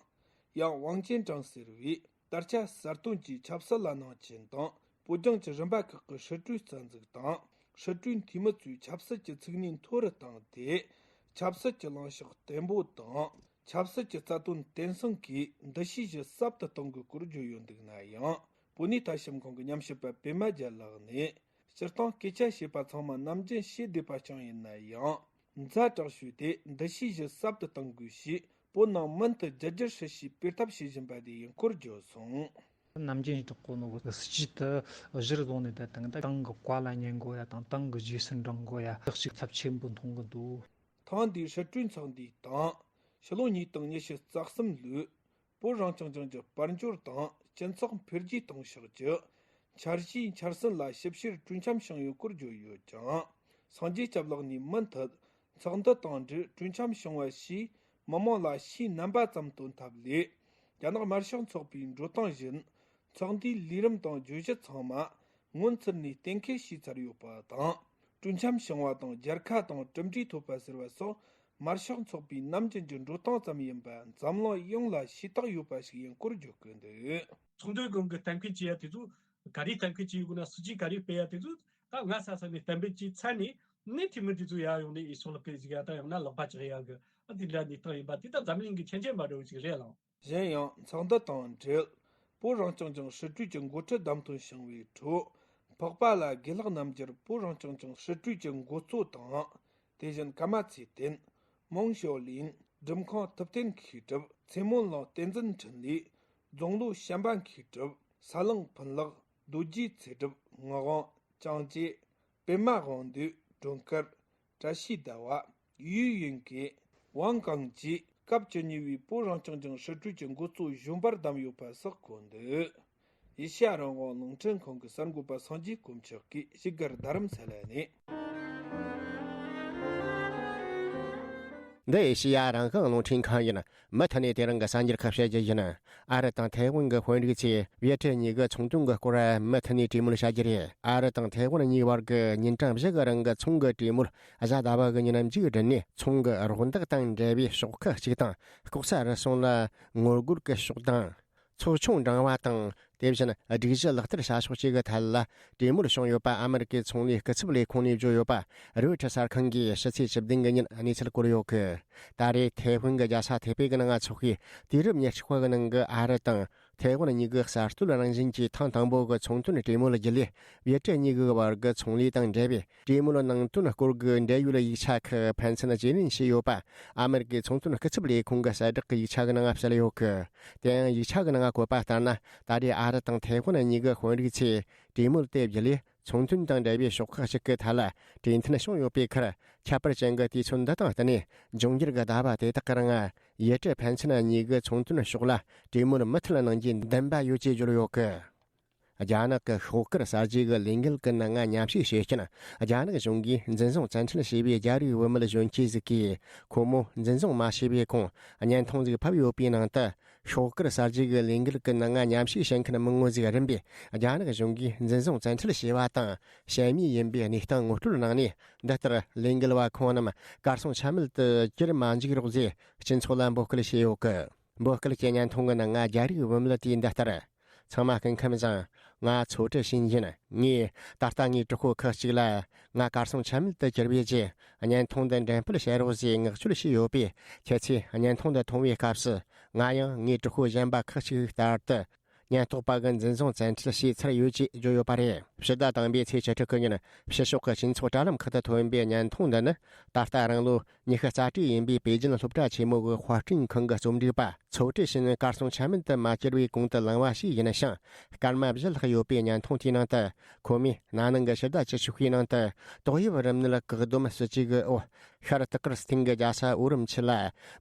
ཡང་ཝང་ཅན་ཀྲང་ཟེར་བས། དར་ཆ་གསར་བཏོན་གྱིས་ཆབ་སྲིད་ལ་སྣང་ཆེན་དང་། བོད་ལྗོངས་ཀྱི་རིམ་པ་ཁག་གི་སྲིད་གྲོས་རྩ་འཛུགས་དང་། སྲིད་གྲོས་འཐུས་མི་ཚོས་ཆབ་སྲིད་ཀྱི་ཚུགས་གནས་མཐོ་རུ་བཏང་སྟེ། ཆབ་སྲིད་ཀྱི་ལངས་ཕྱོགས་བརྟན་པོ་དང་། ཆབ་སྲིད་ཀྱི་རྩ་དོན་བརྟན་སྲུང་གིས་འདུ་ཤེས་བཞི་ཟབ་ཏུ་གཏོང་དགོས་སྐོར་བརྗོད་ཡོད་འདུག་ན་ཡང་། བོད་གནས་ལྟ་ཞིབ་ཁང་གི་ཉམས་ཞིབ་པ་པད་མ་རྒྱལ་ལགས་ནས། སྤྱིར་བཏང་སྐད་ཆ་བཤད་པ་ཚང་མ་ནམ་རྒྱུན་བཤད་བསྡད་པ་རྐྱང་ཡིན་ན་ཡང་། ཛ་དྲག་ཤོས་དེ་འདུ་ཤེས་བཞི་ཟབ་ཏུ་གཏང་དགོས་ཞེས། བོད་ནང་མུ་མཐུད་རྒྱ་སྒྱུར་སྲིད་བྱུས་སྤེལ་ཐབས་བྱེད་བཞིན་པ་དེ་ཡིན་སྐོར་བརྗོད་སོང་། ནམ་རྒྱུན་བཞིན་དུ་གོ་ནོ་གི་སྲིད་ཇུས་དེ་གཞིར་བཟུང་ནས། ད་དང་ད་ཏང་གི་བཀའ་ལ་ཉན་དགོས་ཡ་དང་། ཏང་གི་རྗེས་སུ་འབྲང་དགོས་ཡ། ལེགས་སྐྱེས་ཚབས་ཆེན་པོ་མཐོང་གི་འདུག་ཐེངས་འདིའི་སྲིད་གྲོས་ཚོགས་འདུའི་སྟེང་། ཕྱི་ལོ་ཉིས་སྟོང་ཉི་ཤུ་རྩ་གསུམ་ལོའི་བོད་རང་སྐྱོང་ལྗོངས་ཀྱི་དཔལ་འབྱོར་དང་སྤྱི་ཚོགས་འཕེལ་རྒྱས་གཏོང་ཕྱོགས་ཀྱི་འཆར་གཞིའི་འཆར་ཟིན་ལ་ཞིབ་བཤེར་གྲོས་འཆམ་བྱུང་ཡོད་སྐོར་བརྗོད་ཡོད་ཀྱང་། སངས་རྒྱས་སྐྱབས་ལགས་ནས་མུ་མཐུད་ཚོགས་འདུ་དང་འབྲེལ་གྲོས་འཆམ་བྱུང་བ་ཞིག་མི་མང་ལ་ཕྱིའི་རྣམ་པ་ཙམ་སྟོན་ཐབས་ལས། རྒྱ་ནག་དམར་ཤོག་ཚོགས་པའི་འགྲོ་སྟངས་བཞིན། ཚོགས་འདུའི་ལས་རིམ་དང་བརྗོད་གཞི་ཚང་མ་སྔོན་ཚུད་ནས་གཏན་འཁེལ་བྱས་ཚར་ཡོད་པ་དང་ སྤྲོ་འཆམ་བྱུང་བ་དང་རྒྱལ་ཁ་དང་གྲུབ་འབྲས་ཐོབ་པ་ཟེར་བ་སོགས་དམར་ཤོག་ཚོགས་པའི་ནམ་རྒྱུན་གྱི་འགྲོ་སྟངས་ཙམ་ཡིན་པ་འཛམ་གླིང་ཡོངས་ལ་ཤེས་རྟོགས་ཡོད་པ་ཞིག་ཡིན་སྐོར་བརྗོད་ཀྱི་འདུག། ཚོགས་འདུའི་སྒང་གི་གཏན་འཁེལ་བྱེད་ཡ་དེ་ཚོ་ག་རེ་གཏན་འཁེལ་བྱེད་ཡོད་དགོས་ན། སྲིད་ཇུས་ག་རེ་སྤེལ་ཡ་དེ་ཚོ་ད་ང་ས་ས་ནས་གཏན་འབེབས་བྱས་ཚར་ནས་ནི་འཐུས་མི་དེ་ཚོ་ཡར་ཡོང་ནས་ཨེ་སོ་ལག་གི་ཟིག་ཡ་དང་ཡང་ན་ལག་པ་བཅག་ཡ་གི་ཨ་དེ་འདྲ་གནས་སྟངས་ཡིན་པ་དེ་ད་འཛམ་གླིང་གི་ཁྱད་ཆོས་འབའ་འདྲ་བོ་ཞིག་རེད་ལགས། གཞན་ཡང་ཚོགས་འདུ་དང་འབྲེལ་བོད་རང་སྐྱོང་ལྗོངས་སྲིད་གྲོས་ཀྱི་འགོ་ཁྲིད་བདམས་ཐོན་བྱུང་བའི་ཁྲོད། འཕགས་པ་ལ་དགེ་ལགས་རྣམ་རྒྱལ་བོད་རང་སྐྱོང་ལྗོངས་སྲིད་གྲོས་ཀྱི་འགོ་གཙོ་དང་། དེ་བཞིན་ཀརྨ་ཚེ་བརྟན། མོང་ཞའོ་ལིན། འགྲུབ་ཁང་ཐུབ་བསྟན་མཁས་གྲུབ། ཚེ་སྨོན་གླིང་བསྟན་འཛིན་འཕྲིན་ལས། རྫོང་ལོ་བྱམས་པ་མཁས་གྲུབ། ས་གླང་ཕུན་ལེགས། རྡོ་རྗེ་ཚེ་སྒྲུབ། ངག་དབང་། ཅང་ཅེ། པད་མ་དབང་འདུས། སྒྲོལ་དཀར། བཀྲ་ཤིས་ཟླ་བ། ཡུས་ཡུན་ཀེ། ཝང་ཀང་བཅས་སྐབས་བཅུ་གཉིས་པའི་བོད་རང་སྐྱོང་ལྗོངས་སྲིད་གྲོས་ཀྱི་འགོ་གཙོ་གཞོན་པར་བདམས་ཡོད་པ་སོགས་འཁོད་འདུག། ཨེ་ཤེ་ཡ་རང་དབང་རླུང་འཕྲིན་ཁང་གི་གསར་འགོད་པ་སངས་རྒྱས་དཀོན་མཆོག་གིས་བཞུགས་སྒར་རྡ་རམ་ས་ལ་ནས། འདི་ཨེ་ཤེ་ཡ་རང་དབང་རླུང་འཕྲིན་ཁང་ཡིན། མུ་མཐུད་ནས་དེ་རིང་གི་གསར་འགྱུར་ཁག་བཤད་རྒྱུ་ཡིན། ཨ་རི་དང་ཐའེ་ཝན་གྱི་དཔོན་རིགས་ཚོས་ཝེ་ཐེ་གཉིས་ཀྱི་ཚོང་དོན་གྱི་སྐོར་མུ་མཐུད་ནས་གྲོས་མོལ་བྱ་རྒྱུ་རེད། ཨ་རི་དང་ཐའེ་ཝན་གཉིས་བར་གྱི་ཉིན་གྲངས་བཞི་གི་རིང་གི་ཚོང་གི་གྲོས་མོལ་གཟའ་ཟླ་བ་གི་ཉིན་མཇུག་བསྒྲིལ་ནས། ཚོང་གི་རོགས་འདེགས་དང་འབྲེལ་བའི་ཕྱོགས་ཁག་ཅིག་དང་། ལྐོག་ཟ་རུལ་སུངས་ལ་ངོ་རྒོལ་གྱི་ཕྱོགས་དང་། ཚོགས་ཆུང་འབྲིང་བ་དང་། དེ་བཞིན་སྒྲིག་གཞི་ལག་བསྟར་བྱ་ཕྱོགས་བཅས་ཀྱི་ཐད་ལ་གྲོས་མོལ་བྱུང་ཡོད་པ་ཨ་མེ་རི་ཀའི་ཚོང་ལས་སྐུ་ཚབ་ལས་ཁུངས་ནས་བརྗོད་ཡོད་པ་རོའི་ཊར་གསར་ཁང་གིས་ཕྱི་ཚེས་བཅུ་བདུན་གྱི་ཉིན་གནས་ཚུལ་བཀོད་ཡོད་གི། ད་རེས་ཐའེ་ཝན་གྱི་རྒྱལ་ས་ཐའེ་པེ་གི་ནང་འཚོགས་པའི་དུས་རབས་ཉེར་གཅིག་པ་གི་ནང་གི་ཨ་རི་དང་ཐའེ་ཝན་གཉིས་ཀྱི་གསར་གཏོད་རང་བཞིན་གྱི་ཐེངས་དང་པོ་གི་ཚོང་དོན་གྲོས་མོལ་བརྒྱུད་ལས། ཝེ་ཐེ་གཉིས་ཀྱི་བར་གྱི་ཚོང་ལས་དང་འབྲེལ་བའི་གྲོས་མོལ་ནང་དོན་སྐོར་གྱི་འབྲེལ་ཡོད་ཡིག་ཆ་ཁག་ཕན་ཚུན་བརྗེ་ལེན་བྱས་ཡོད་པ་ཨ་མེ་རི་ཀའི་ཚོང་དོན་སྐུ་ཚབ་ལས་ཁུངས་ཀྱི་གསལ་བསྒྲགས་ཀྱི་ཡིག་ཆ་གི་ནང་གསལ་ཡོད་གི། དེ་ཡང་ཡིག་ཆ་གི་ནང་བཀོད་པ་ལྟར་ན། ད་རེས་ཨ་རི་དང་ཐའེ་ཝན་གཉིས་ཀྱི་དཔོན་རིགས་ཚོས་གྲོས་མོལ་དེ་བརྒྱུད་ལས། ཚོང་དོན་དང་འབྲེལ་བའི་ཕྱོགས་ཁག་ཅིག་གི་ཐད་ལ་གྲོས་མཐུན་བྱུང་ཡོད་པའི་ཁར། ཁྱད་པར་ཅན་གྱི་དུས་ཚོད་འདི་དང་བསྟུན་ནས། འབྱུང་འགྱུར་གྱི་ཟླ་བ་དེ་དག་གི་རིང་། ཡུལ་གྲུ་ཕན་ཚུན་གཉིས་ཀྱི་ཚོང་དོན་ཕྱོགས་ལ་གྲོས་མོལ་མུ་མཐུད་གནང་རྒྱུའི་འདུན་པ་ཡོད་ཅེས་བརྗོད་ཡོད་གི། རྒྱ་ནག་གི་ཤོག་དཀར་གསར་བརྗེ་གི་ལས་འགུལ་གྱི་ནང་མཉམ་ཞུགས་བྱེད་མཁན་རྒྱ་ནག་གཞུང་གིས་འཛིན་བཟུང་བཙན་ཁྲིད་བྱས་པའི་རྒྱ་རིགས་བུད་མེད་གཞོན་སྐྱེས་ཟིག་གིས། ཁོ་མོ་འཛིན་བཟུང་མ་བྱས་པའི་གོང་བརྙན་ཐུང་ཟིག་ཕབ་ཡོད་པའི་ནང་དུ། ཤོག་དཀར་གསར་བརྗེ་གི་ལས་འགུལ་གྱི་ནང་མཉམ་ཞུགས་བྱེད་མཁན་མི་ངོ་ཟིག་རིམ་པས་རྒྱ་ནག་གཞུང་གིས་འཛིན་བཟུང་བཙན་ཁྲིད་བྱས་པ་དང་། ཞན་མི་ཡིན་པའི་གནས་སྟངས་ངོ་སྤྲོད་གནང་ནས། འདི་ལྟར་ལས་འགུལ་བ་ཁོང་རྣམས་གར་སོང་ཆ་མེད་དུ་གྱུར་མ་འཇུག་རོགས་ཞེས་སྤྱི་ཚོགས་ལ་འབོད་སྐུལ་བྱས་ཡོད་གི། འབོད་སྐུལ་གྱི་བརྙན་ཐུང་གི་ནང་རྒྱ་རིགས་བུད་མེད་དེས་འདི་ལྟར། ཚང་མ་སྐུ་ཁམས་བཟང་། ང་ཚོ་ཁྲི་ཤིན་ཡིན། ངས་ད་ལྟ་ངའི་གྲོགས་པོ་ཁག་ཅིག་ལ། ང་གར་སོང་ཆ་མེད་དུ་གྱུར་བའི་རྗེས། བརྙན་ཐུང་འདི་འགྲེམས་སྤེལ་བྱེད་རོགས་ཞེས་མངགས་བཅོལ་བྱས་ཡོད་པས། ཁྱེད་ཚོས་བརྙན་ཐུང་འདི་མཐོང་བའི་སྐབས་སུ། ང་ཡང་ངའི་གྲོགས་པོ་གཞན་པ་ཁག་ཅིག་ལྟར་དུ། ཉེན་རྟོག་པ་གི་འཛིན་བཟུང་བཙན་ཁྲིད་བྱས་ཚར་ཡོད་ཅེས་བརྗོད་ཡོད་པ་རེད། ཕྱི་ཟླ་དང་པོའི་ཚེས་བཅུ་དྲུག་གི་ཉིན། ཕྱི་ཕྱོགས་ཀྱི་སྤྱི་ཚོགས་དྲ་ལམ་ཁག་ཏུ་ཐོན་པའི་བརྙན་ཐུང་འདི་ནི། ད་ལྟ་རང་ལོ་ཉི་ཤུ་རྩ་དྲུག་ཡིན་པའི་པེ་ཅིན་སློབ་གྲྭ་ཆེན་མོ་གི་དཔར་སྐྲུན་ཁང་གི་རྩོམ་སྒྲིག་པ། ཚོ་ཁྲི་ཤིན་གར་སོང་ཆ་མེད་དུ་མ་གྱུར་བའི་གོང་དུ་ལངས་པ་ཞིག་ཡིན་ཞིང་། སྐར་མ་བཞི་ལྷག་ཡོད་པའི་བརྙན་ཐུང་དེའི་ནང་དུ། ཁོ་མོས་ན་ནིང་གི་ཕྱི་ཟླ་བཅུ་གཅིག་པའི་ནང་དུ། ཏོག་དབྱིབས་རིམས་ནད་བཀག་སྡོམ་སྲིད་ཇུས་ཀྱི་འོག་ཤར་ཏི་ཀིར་སྟེང་གི་རྒྱལ་ས་ཨོ་རིམ་ཆི་ལ།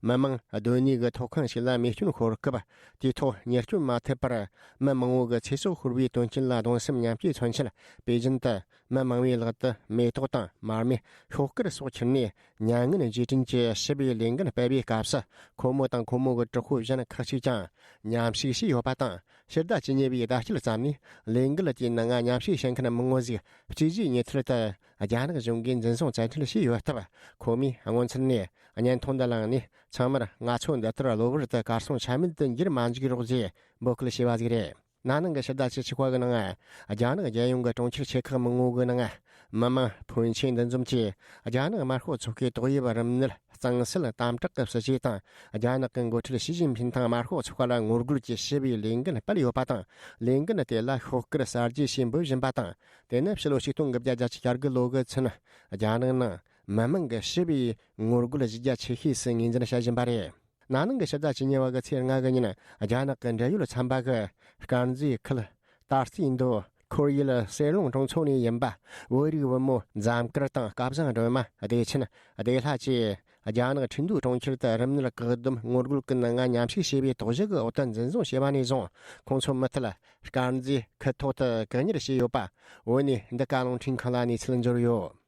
མི་མང་སྡོད་གནས་ཀྱི་ཐོག་ཁང་ཞིག་ལ་རྨས་སྐྱོན་ཤོར་སྐབས། དེའི་ཐོག་ཉེས་སྐྱོན་མ་ཐེབས་པར། མི་མང་བོ་གི་ཚེ་སྲོག་ཤོར་བའི་དོན་རྐྱེན་ལ་གདུང་སེམས་མཉམ་སྐྱེད་མཚོན་ཆེད། པེ་ཅིན་དུ། མི་མང་བོའི་ལག་ཏུ་མེ་ཏོག་དང་མར་མེ། ཤོག་དཀར་སོགས་ཁྱེར་ནས། མྱ་ངན་རྗེས་དྲན་གྱི་ཞི་བའི་ལས་འགུལ་སྤེལ་བའི་སྐབས་སུ། ཁོ་མོ་དང་ཁོ་མོ་གི་གྲོགས་པོ་གཞན་ཁག་ཅིག་ཀྱང་མཉམ་ཞུགས་བྱས་ཡོད་པ་དང་། ཕྱི་ཟླ་བཅུ་གཉིས་པའི་ཟླ་དཀྱིལ་ཙམ་ནས། ལས་འགུལ་དེའི་ནང་མཉམ་ཞུགས་བྱེད་མཁན་མི་ངོ་ཟིག་སྤྱི་ཟླའི་ཉེ་ཐོག་ཏུ། རྒྱ་ནག་གཞུང་གིས་འཛིན་བཟུང་བཙན་ཁྲིད་བྱས་ཡོད་སྟབས། ཁོ་མོས་སྔོན་ཚུད་ནས་བརྙན་ཐུང་འདི་བླངས་ནས། ཚང་མར་ང་ཚོ་འདི་ལྟར་གློ་བུར་དུ་གར་སོང་ཆ་མེད་དུ་འགྱུར་མ་འཇུག་རོགས་ཞེས་འབོད་སྐུལ་བྱས་པ་ཟིག་རེད། ན་ནིང་གི་ཕྱི་ཟླ་བཅུ་གཅིག་པ་གི་ནང་། རྒྱ་ནག་རྒྱལ་ཡོངས་ཀྱི་གྲོང་ཁྱེར་ཆེ་ཁག་མང་བོ་གི་ནང་། མི་མང་ཕོན་ཆེན་འདུ་འཛོམས་ཀྱིས། རྒྱ་ནག་དམར་ཤོག་ཚོགས་ཁག་གི་ཏོག་དབྱིབས་རིམས་ནད་གཙང་སེལ་དམ་དྲག་གི་སྲིད་ཇུས་དང་། རྒྱ་ནག་གི་འགོ་ཁྲིད་ཞི་ཅིན་ཕིན་དང་དམར་ཤོག་ཚོགས་པ་ལ་ངོ་རྒོལ་གྱི་ཞི་བའི་ལས་འགུལ་སྤེལ་ཡོད་པ་དང་། ལས་འགུལ་དེ་ལ་ཤོག་དཀར་གསར་བརྗེ་ཞེས་འབོད་བཞིན་པ་དང་། དེ་ནི་ཕྱི་ལོ་ཆིག་སྟོང་དགུ་བརྒྱ་བརྒྱད་ཅུ་གྱ་དགུ་ལོ་གི་ཚུན། རྒྱ་ནག་ནང་མི་མང་གི་ཞི་བའི་ངོ་རྒོལ་གཞི་རྒྱ་ཆེ་ཤོས་སུ་ངོས་འཛིན་བྱ་བཞིན་པ་རེད། ན་ནིང་གི་ཕྱི་ཟླ་བཅུ་གཉིས་པ་གི་ཚེས་ལྔ་གི་ཉིན། རྒྱ་ནག་གི་འབྲེལ་ཡོད་ཚན་པ་གིས། དཀར་མཛེས་ཁུལ། ཏཱ་རྩེ་མདོ། ཁོར་ཡུལ་གསེར་ལུང་གྲོང་ཚོ་ནས་ཡིན་པ། བོད་རིགས་བུ་མོ་འཛོམས་དཀར་དང་སྐལ་བཟང་སྒྲོལ་མ། བདེ་ཆེན། བདེ་ལྷ་བཅས། རྒྱ་ནག་ཁྲིན་ཏུའུ་གྲོང་ཁྱེར་དུ་རིམས་ནད་བཀག་སྡོམ་ངོ་རྒོལ་གྱི་ནང་མཉམ་ཞུགས་བྱས་པའི་དོགས་གཞི་གི་འོག་ཏུ་འཛིན་བཟུང་བྱས་པ་ནས་བཟུང་། ཁོང་ཚོ་མུ་མཐུད། དཀར་མཛེས་ཁུལ་ཐོག་ཏུ་བཀག་ཉར་བྱས་ཡོད་པ། བོད་ནས་འདི་ག་རླུང་འཕྲིན་ཁང་ལ་གནས་ཚུལ་འབྱོར་ཡོད།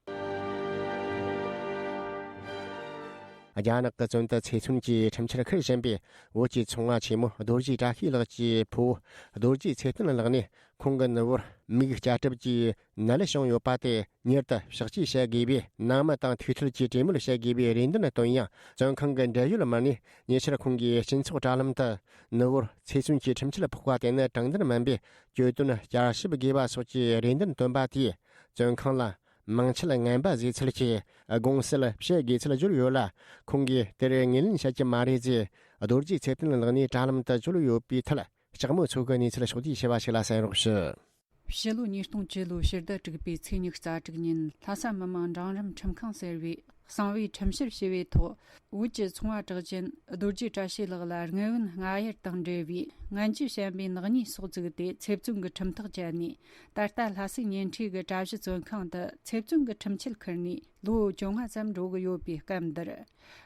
རྒྱ་ནག་གི་བཙོན་དུ་ཚེ་བཙོན་གྱི་ཁྲིམས་ཆད་འཁུར་བཞིན་པའི་བོད་ཀྱི་ཚོང་བ་ཆེན་མོ་རྡོ་རྗེ་བཀྲ་ཤིས་ལགས་ཀྱི་ཕུ་བོ་རྡོ་རྗེ་ཚེ་བརྟན་ལགས་ནས། ཁོང་གི་ནུ་བོར་མིག་སྐྱ་གྲིབ་ཀྱིས་ནད་བྱུང་ཡོད་པ་དེ་མྱུར་དུ་ཕྱག་བཅོས་བྱ་དགོས་པའི་ནང་མི་དང་ཐུགས་ཁྲལ་གྱིས་གྲོས་མོལ་བྱ་དགོས་པའི་རེ་འདུན་བཏོན་ཡང་། བཙོན་ཁང་གི་འབྲེལ་ཡོད་མི་སྣས་ཉེ་ཆར་ཁོང་གིས་སྤྱི་ཚོགས་དྲ་ལམ་དུ་ནུ་བོར་ཚེ་བཙོན་གྱི་ཁྲིམས་ཆད་ཕོག་པ་དེ་ནི་དྲང་བདེན་མིན་པའི་གྱོད་དོན་བསྐྱར་ཞིབ་དགོས་པ་སོགས་ཀྱི་རེ་འདུན་བཏོན་པ་དེས། བཙོན་ཁང་ལ་མིང་ཆད་ངན་པ་བཟོས་ཚུལ་གྱི་དགོངས་སེལ་བྱེད་དགོས་ཚུལ་བརྗོད་ཡོད་ལ། ཁོང་གིས་དེར་ངོས་ལེན་བྱ་རྒྱུ་མ་རེད་ཅེས་རྡོ་རྗེ་ཚེ་བརྟན་ལགས་ནས་དྲ་ལམ་དུ་བརྗོད་ཡོད་པའི་ཐད། ལྕགས་མོ་མཚོ་གི་གནས་ཚུལ་ཕྱོགས་བསྡུས་ཞུ་བ་ཞིག་ལ་གསན་རོགས་ཞུ། ཕྱི་ལོ་ཉིས་སྟོང་བཅུ་ལོའི་ཕྱི་ཟླ་དྲུག་པའི་ཚེས་ཉི་ཤུ་རྩ་དྲུག་ཉིན། ལྷ་ས་མི་དམངས་འབྲིང་རིམ་ཁྲིམས་ཁང་ཟེར་བས་གསང་བའི་ཁྲིམས་བཤེར་བྱས་པའི་ཐོག་བོད་ཀྱི་ཚོང་བ་གྲགས་ཅན་རྡོ་རྗེ་བཀྲ་ཤིས་ལགས་ལ་དངུལ་བུན་སྔ་གཡེར་དང་འབྲེལ་བའི་ངན་ཇུས་བཤད་པའི་ནག་ཉེས་སོགས་བཙུགས་ཏེ་ཚེ་བཙོན་གྱི་ཁྲིམས་ཐག་བཅད་ནས། ད་ལྟ་ལྷ་སའི་ཉེ་འཁྲིས་ཀྱི་གྲྭ་བཞི་བཙོན་ཁང་དུ་ཚེ་བཙོན་གྱི་ཁྲིམས་ཆད་ཁུར་ནས་ལོ་བཅོ་ལྔ་ཙམ་འགྲོ་གི་ཡོད་པའི་སྐབས་འདིར།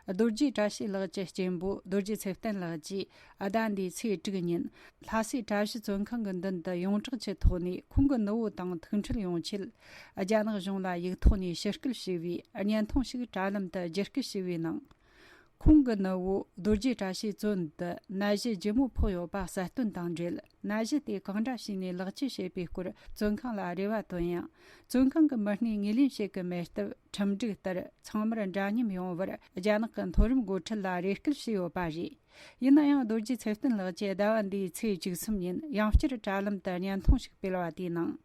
རྡོ་རྗེ་བཀྲ་ཤིས་ལགས་ཀྱི་གཅེན་པོ་རྡོ་རྗེ་ཚེ་བརྟན་ལགས་ཀྱིས་ཟླ་འདིའི་ཚེས་དྲུག་ཉིན་ལྷ་སའི་གྲྭ་བཞི་བཙོན་ཁང་གི་མདུན་དུ་ཡོངས་གྲགས་ཀྱི་ཐོག་ནས་ཁོང་གི་ནུ་བོ་དང་ཐུག་འཕྲད་ཡོང་ཆེད་རྒྱ་ནག་གཞུང་ལ་ཡིག་ཐོག་ནས་ཞུ་སྐུལ་ཞུས་པའི་བརྙན་ཐུང་ཞིག་དྲ་ལམ་དུ་བརྒྱུད་སྐུལ་ཞུས་པའི་ནང་། ཁོང་གི་ནུ་བོ་རྡོ་རྗེ་བཀྲ་ཤིས་བཙོན་དུ་ནད་གཞི་ལྗིད་མོ་ཕོག་ཡོད་པ་གསལ་སྟོན་དང་འབྲེལ། ནད་གཞི་དེ་གང་འདྲ་བྱས་ནས་ལེགས་བཅོས་བྱེད་པའི་སྐོར་བཙོན་ཁང་ལ་རེ་བ་བཏོན་ཡང་། བཙོན་ཁང་གི་མི་སྣས་ངོས་ལེན་བྱེད་ཀྱི་མེད་སྟབས། ཁྲིམས་སྒྲིག་ལྟར་ཚང་མར་འདྲ་མཉམ་ཡོང་བར་རྒྱ་ནག་གི་མཐོ་རིམ་འགོ་ཁྲིད་ལ་རེ་སྐུལ་བྱས་ཡོད་པ་རེད། ཡིན་ན་ཡང་། རྡོ་རྗེ་ཚེ་བརྟན་ལགས་ཀྱིས་ཟླ་བ་འདིའི་ཚེས་བཅུ་གསུམ་ཉིན་ཡང་བསྐྱར་དྲ་ལམ་དུ་བརྙན་ཐུང་ཞིག་སྤེལ་བ་དེའི་ནང་།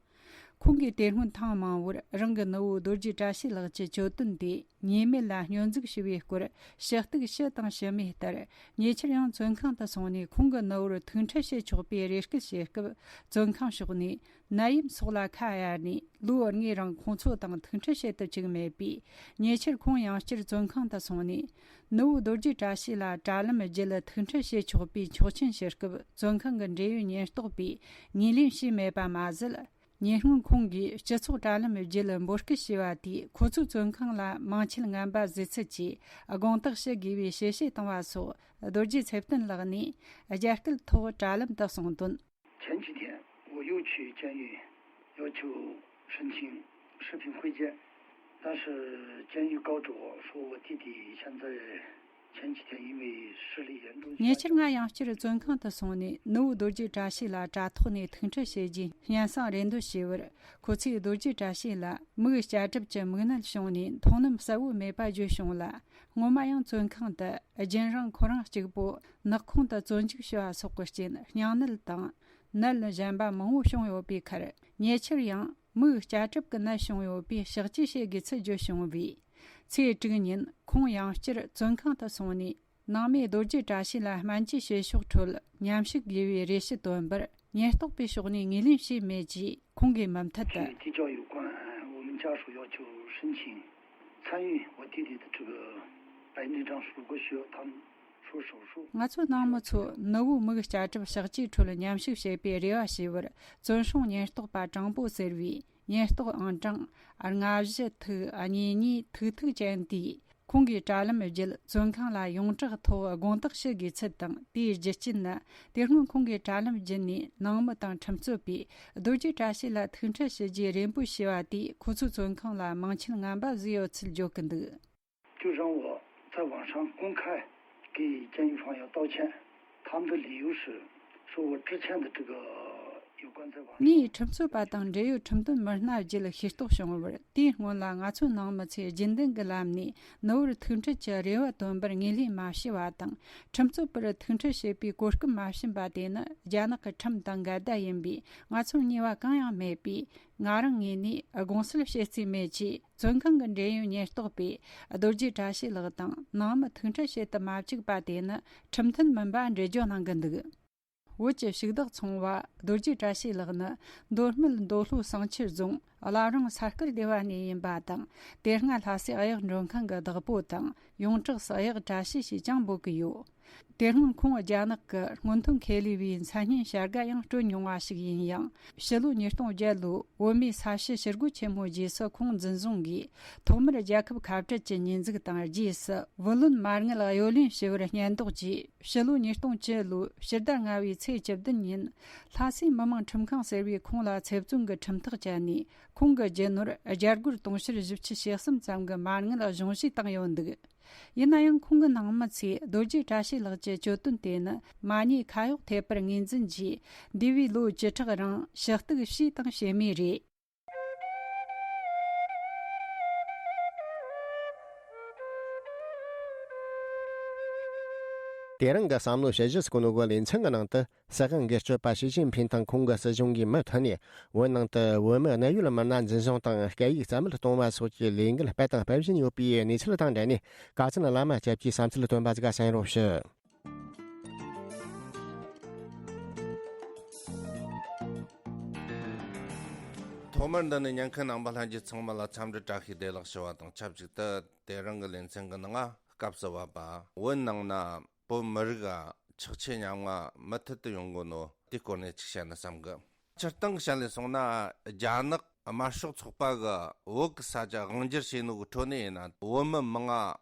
ཁོང་གིས་དེ་སྔོན་ཐེངས་མང་བོར་རང་གི་ནུ་བོ་རྡོ་རྗེ་བཀྲ་ཤིས་ལགས་ཀྱི་གྱོད་དོན་དེ་ཉེས་མེད་ལ་སྙོན་འཛུགས་ཞུ་བའི་སྐོར་ཞུ་གཏུག་ཞུས་དང་ཞུས་མེད་ལྟར། ཉེ་ཆར་ཡང་བཙོན་ཁང་དུ་སོང་ནས་ཁོང་གི་ནུ་བོར་ཐུག་འཕྲད་བྱེད་ཆོག་པའི་རེ་སྐུལ་བྱེད་སྐབས། བཙོན་ཁང་ཕྱོགས་ནས་ནད་ཡམས་སོགས་ལ་ཁ་གཡར་ནས། ལོ་ལྔའི་རིང་ཁོང་ཚོ་དང་ཐུག་འཕྲད་བྱེད་ཐུབ་ཅིག་མེད་པས། ཉེ་ཆར་ཁོང་ཡང་བསྐྱར་བཙོན་ཁང་དུ་སོང་ནས། ནུ་བོ་རྡོ་རྗེ་བཀྲ་ཤིས་ལ་དྲ་ལམ་བརྒྱུད་ཐུག་འཕྲད་བྱེད་ཆོག་པའི་ཆོག་མཆན་ཞུ་སྐབས། བཙོན་ཁང་གི་འབྲེལ་ཡོད་ཉེན་རྟོག་པས་ངོས་ལེན་བྱས་མེད་པ་མ་ཟད། ཉེ་སྔོན་ཁོང་གིས་སྤྱི་ཚོགས་དྲ་ལམ་བརྒྱུད་འབོད་སྐུལ་བྱས་པ་དེས། ཁོ་ཚོའི་བཙོན་ཁང་ལ་མིང་ཆད་ངན་པ་བཟོས་ཚུལ་གྱི་དགོངས་དག་ཞུ་དགོས་པའི་ཞལ་བཞེས་བཏང་བ་སོགས། རྡོ་རྗེ་ཚེ་བརྟན་ལགས་ནས་རྒྱ་སྐད་ཐོག་དྲ་ལམ་དུ་གསུངས་དོན། 前几天，我又去监狱要求申请视频会见，但是监狱告诉我说，我弟弟现在前几天因为视力严重下降。 ཉེ་ཆར་ང་ཡང་བསྐྱར་བཙོན་ཁང་དུ་སོང་ནས། ནུ་བོ་རྡོ་རྗེ་བཀྲ་ཤིས་ལ་དྲ་ཐོག་ནས་ཐུག་འཕྲད་བྱེད་རྒྱུའི་སྙན་སེང་རེ་འདོན་བྱས་པར། ཁོ་ཚོས་རྡོ་རྗེ་བཀྲ་ཤིས་ལ་མིག་སྐྱ་གྲིབ་ཀྱི་མིག་ནད་བྱུང་ནས་མཐོང་ལམ་གསལ་བོ་མེད་པ་བརྗོད་བྱུང་ལ། སྔོན་མ་ཡང་བཙོན་ཁང་དུ་རྒྱུན་རིང་ཁོ་རང་གཅིག་པོ་ནག་ཁུང་དུ་བཙོན་འཇུག་བྱས་པ་སོགས་ཀྱི་རྐྱེན། སྙིང་ནད་དང་ནད་གཞན་པ་མང་བོ་བྱུང་ཡོད་པའི་ཁར། ཉེ་ཆར་ཡང་མིག་སྐྱ་གྲིབ་ཀྱི་ནད་བྱུང་ཡོད་པས་ཕྱག་བཅོས་བྱེད་དགོས་ཚུལ་བརྗོད་བྱུང་བས། ཚེས་དྲུག་ཉིན་ཁོང་ཡང་བསྐྱར་བཙོན་ཁང་དུ་སོང་ནས། ནང་མི་རྡོ་རྗེ་བཀྲ་ཤིས་ལ་སྨན་བཅོས་བྱེད་ཕྱོགས་ཁྲོད་མཉམ་ཞུགས་དགོས་པའི་རེ་ཞུ་བཏོན་པར། ཉེན་རྟོག་པའི་ཕྱོགས་ནས་ངོས་ལེན་བྱས་མེད་ཅེས་ཁོང་གིས་མུ་མཐུད་དུ། 是的， 我们家属要求申请参与我弟弟的这个白内障，如果需要他们说手术。 ང་ཚོ་ནང་མི་ཚོ་ནུ་བོའི་མིག་སྐྱ་གྲིབ་ཕྱག་བཅོས་ཁྲོད་མཉམ་ཞུགས་བྱེད་པའི་རེ་བ་བྱས་པར། བཙོན་སྲུང་ཉེན་རྟོག་པ་དྲང་པོ་ཟེར་བའི་ཉེན་རྟོག་ཨང་གྲངས་ལྔ་བཞི་ཐིག་གཉིས་གཉིས་ཐིག་ཐིག་ཅན་དེས། ཁོང་གིས་དྲ་ལམ་བརྒྱུད་བཙོན་ཁང་ལ་ཡོངས་གྲགས་ཐོག་དགོངས་དག་ཞུ་དགོས་ཚུལ་དང་། དེའི་རྒྱུ་རྐྱེན་ནི། དེ་སྔོན་ཁོང་གིས་དྲ་ལམ་བརྒྱུད་ནས་ནང་མི་དང་ཁྲིམས་རྩོད་པས་རྡོ་རྗེ་བཀྲ་ཤིས་ལ་ཐུག་འཕྲད་ཞུ་རྒྱུའི་རེ་འབོད་བྱས་པ་དེས། ཁོ་ཚོའི་བཙོན་ཁང་ལ་མིང་ཆད་ངན་པ་བཟོས་ཡོད་ཚུལ་བརྗོད་ཀྱི་འདུག 就让我在网上公开给监狱方要道歉，他们的理由是说我之前的这个有关在网上 ངས་ཁྲིམས་རྩོད་པ་དང་འབྲེལ་ཡོད་ཁྲིམས་དོན་མི་སྣ་བརྒྱུད་ཤེས་རྟོགས་བྱུང་བར། དེའི་སྔོན་ལ་ང་ཚོའི་ནང་མི་ཚོས་རྒྱུན་ལྡན་གྱི་ལམ་ནས་ནུ་བོར་ཐུག་འཕྲད་ཀྱི་རེ་བ་བཏོན་པར་ངོས་ལེན་མ་བྱས་པ་དང་། ཁྲིམས་རྩོད་པར་ཐུག་འཕྲད་བྱེད་པའི་གོ་སྐབས་མ་བྱིན་པ་དེ་ནི་རྒྱ་ནག་གི་ཁྲིམས་དང་འགལ་ཟླ་ཡིན་པས། ང་ཚོར་ཉེས་པ་གང་ཡང་མེད་པས། ང་རང་ངོས་ནས་དགོངས་སེལ་བྱེད་རྩིས་མེད་ཅེས། བཙོན་ཁང་གི་འབྲེལ་ཡོད་ཉེན་རྟོག་པས་རྡོ་རྗེ་བཀྲ་ཤིས་ལགས་དང་ནང་མི་ཐུག་འཕྲད་བྱེད་དུ་མ་བཅུག་པ་དེ་ནི་ཁྲིམས་མཐུན་མིན་པ་འགྲེལ་བརྗོད་གནང་གི་འདུག་བོད་ཀྱི་ཕྱུགས་བདག་ཚོང་བ་རྡོ་རྗེ་བཀྲ་ཤིས་ལགས་ནི་མདོ་སྨད་མདོ་ལྷོ་བསང་ཆུ་རྫོང་བླ་བྲང་ས་དཀར་སྡེ་བ་ནས་ཡིན་པ་དང་། དེ་སྔ་ལྷ་སའི་གཡག་མགྲོན་ཁང་གི་བདག་པོ་དང་། ཡོངས་གྲགས་སུ་གཡག་བཀྲ་ཤིས་ཞེས་ཀྱང་འབོད་ཀྱི་ཡོད། དེ་སྔོན་ཁོང་རྒྱ་ནག་གི་སྔོན་ཐོན་ཁེ་ལས་པའི་མཚན་སྙན་བྱ་དགའ་ཡང་སྤྲོད་མྱོང་བ་ཞིག་ཡིན་ཡང་། ཕྱི་ལོ་ཉིས་སྟོང་བརྒྱད་ལོའི་བོད་མིའི་ས་བྱི་ཞི་རྒོལ་ཆེན་མོའི་རྗེས་སུ་ཁོང་འཛིན་བཟུང་གིས། ཐོག་མར་རྒྱལ་ཁབ་ཁ་བྲལ་གྱི་ཉེས་འཛུགས་དང་། རྗེས་སུ་བུ་ལོན་མ་དངུལ་གཡོ་ལེན་ཞུ་བར་སྙད་འདོགས་ཀྱིས། ཕྱི་ལོ་ཉིས་སྟོང་བཅུ་ལོའི་ཕྱི་ཟླ་ལྔ་བའི་ཚེས་བཅུ་བདུན་ཉིན། ལྷ་སའི་མི་དམངས་ཁྲིམས་ཁང་ཟེར་བས་ཁོང་ལ་ཚེ་བཙོན་གྱི་ཁྲིམས་ཐག་བཅད་ནས། ཁོང་གི་རྒྱུ་ནོར་བརྒྱ་སྒོར་དུང་ཕྱུར་བཞི་བཅུ་ཞེ་གསུམ་ཙམ་གྱི་མ་དངུལ་གཞུང་བཞེས་བཏང་ཡོད་འདུག་ཡིན་ན་ཡང་ཁོང་གི་ནང་མི་ཚོས་རྡོ་རྗེ་བཀྲ་ཤིས་ལགས་ཀྱི་གྱོད་དོན་དེ་ནི་མ་ཉེས་ཁ་གཡོག་ཐེབས་པར་ངོས་འཛིན་གྱིས། འདས་པའི་ལོ་བཅུ་ཕྲག་རིང་ཞུ་གཏུག་བྱས་དང་བྱེད་མུས་རེད། དེ་རིང་གི་བསམ་བློ་ཞིབ་བཤེར་སྐོར་ནོ་གི་ལེ་ཚན་གྱི་ནང་དུ། སྲིད་དབང་སྒེར་གཅོད་པ་ཞི་ཅིན་ཕིན་དང་ཁོང་གི་སྲིད་གཞུང་གིས་མུ་མཐུད་ནས་བོད་ནང་དུ་བོད་མི་གནད་ཡོད་མི་སྣ་འཛིན་བཟུང་དང་སྐད་ཡིག་རྩ་མེད་གཏོང་བ་སོགས་ཀྱི་ལས་འགུལ་སྤེལ་དང་སྤེལ་བཞིན་ཡོད་པའི་གནས་ཚུལ་དང་འབྲེལ་ནས། ཀ་ཚན་བླ་མ་སྐྱབས་ཀྱི་བསམ་ཚུལ་བཏོན་པ་ཟིག་ག་གསན་རོགས་ཞུ། ཐོག་མར་འདི་ནས་ཉན་མཁན་རྣམ་པ་ལྷན་རྒྱས་ཚང་མ་ལ་འཚམས་འདྲི་བཀྲ་ཤིས་བདེ་ལེགས་ཞུ་བ་དང་ཆབས་ཅིག་ཏུ། དེ་རིང་གི་ལེ་ཚན་གྱི་ནང་སྐབས་སུ་བབ་པ་བོད་ནང་ན་བོད་མི་རིགས་ཆགས་ཆེ་ཉམ་ང་མུ་མཐུད་དུ་ཡོང་གོ་ནོ་དེའི་སྐོར་ནས་ཅིག་བཤད་ན་བསམ་གི། སྤྱིར་བཏང་བཤད་ལས་སོང་ན། རྒྱ་ནག་དམར་ཤོག་ཚོགས་པ་གི་བོད་ཀྱི་ས་ཆ་དབང་སྒྱུར་བྱས་ནོ་གི་ཁྲོད་ནས་ཡིན་ན། བོད་མི་མང་ང་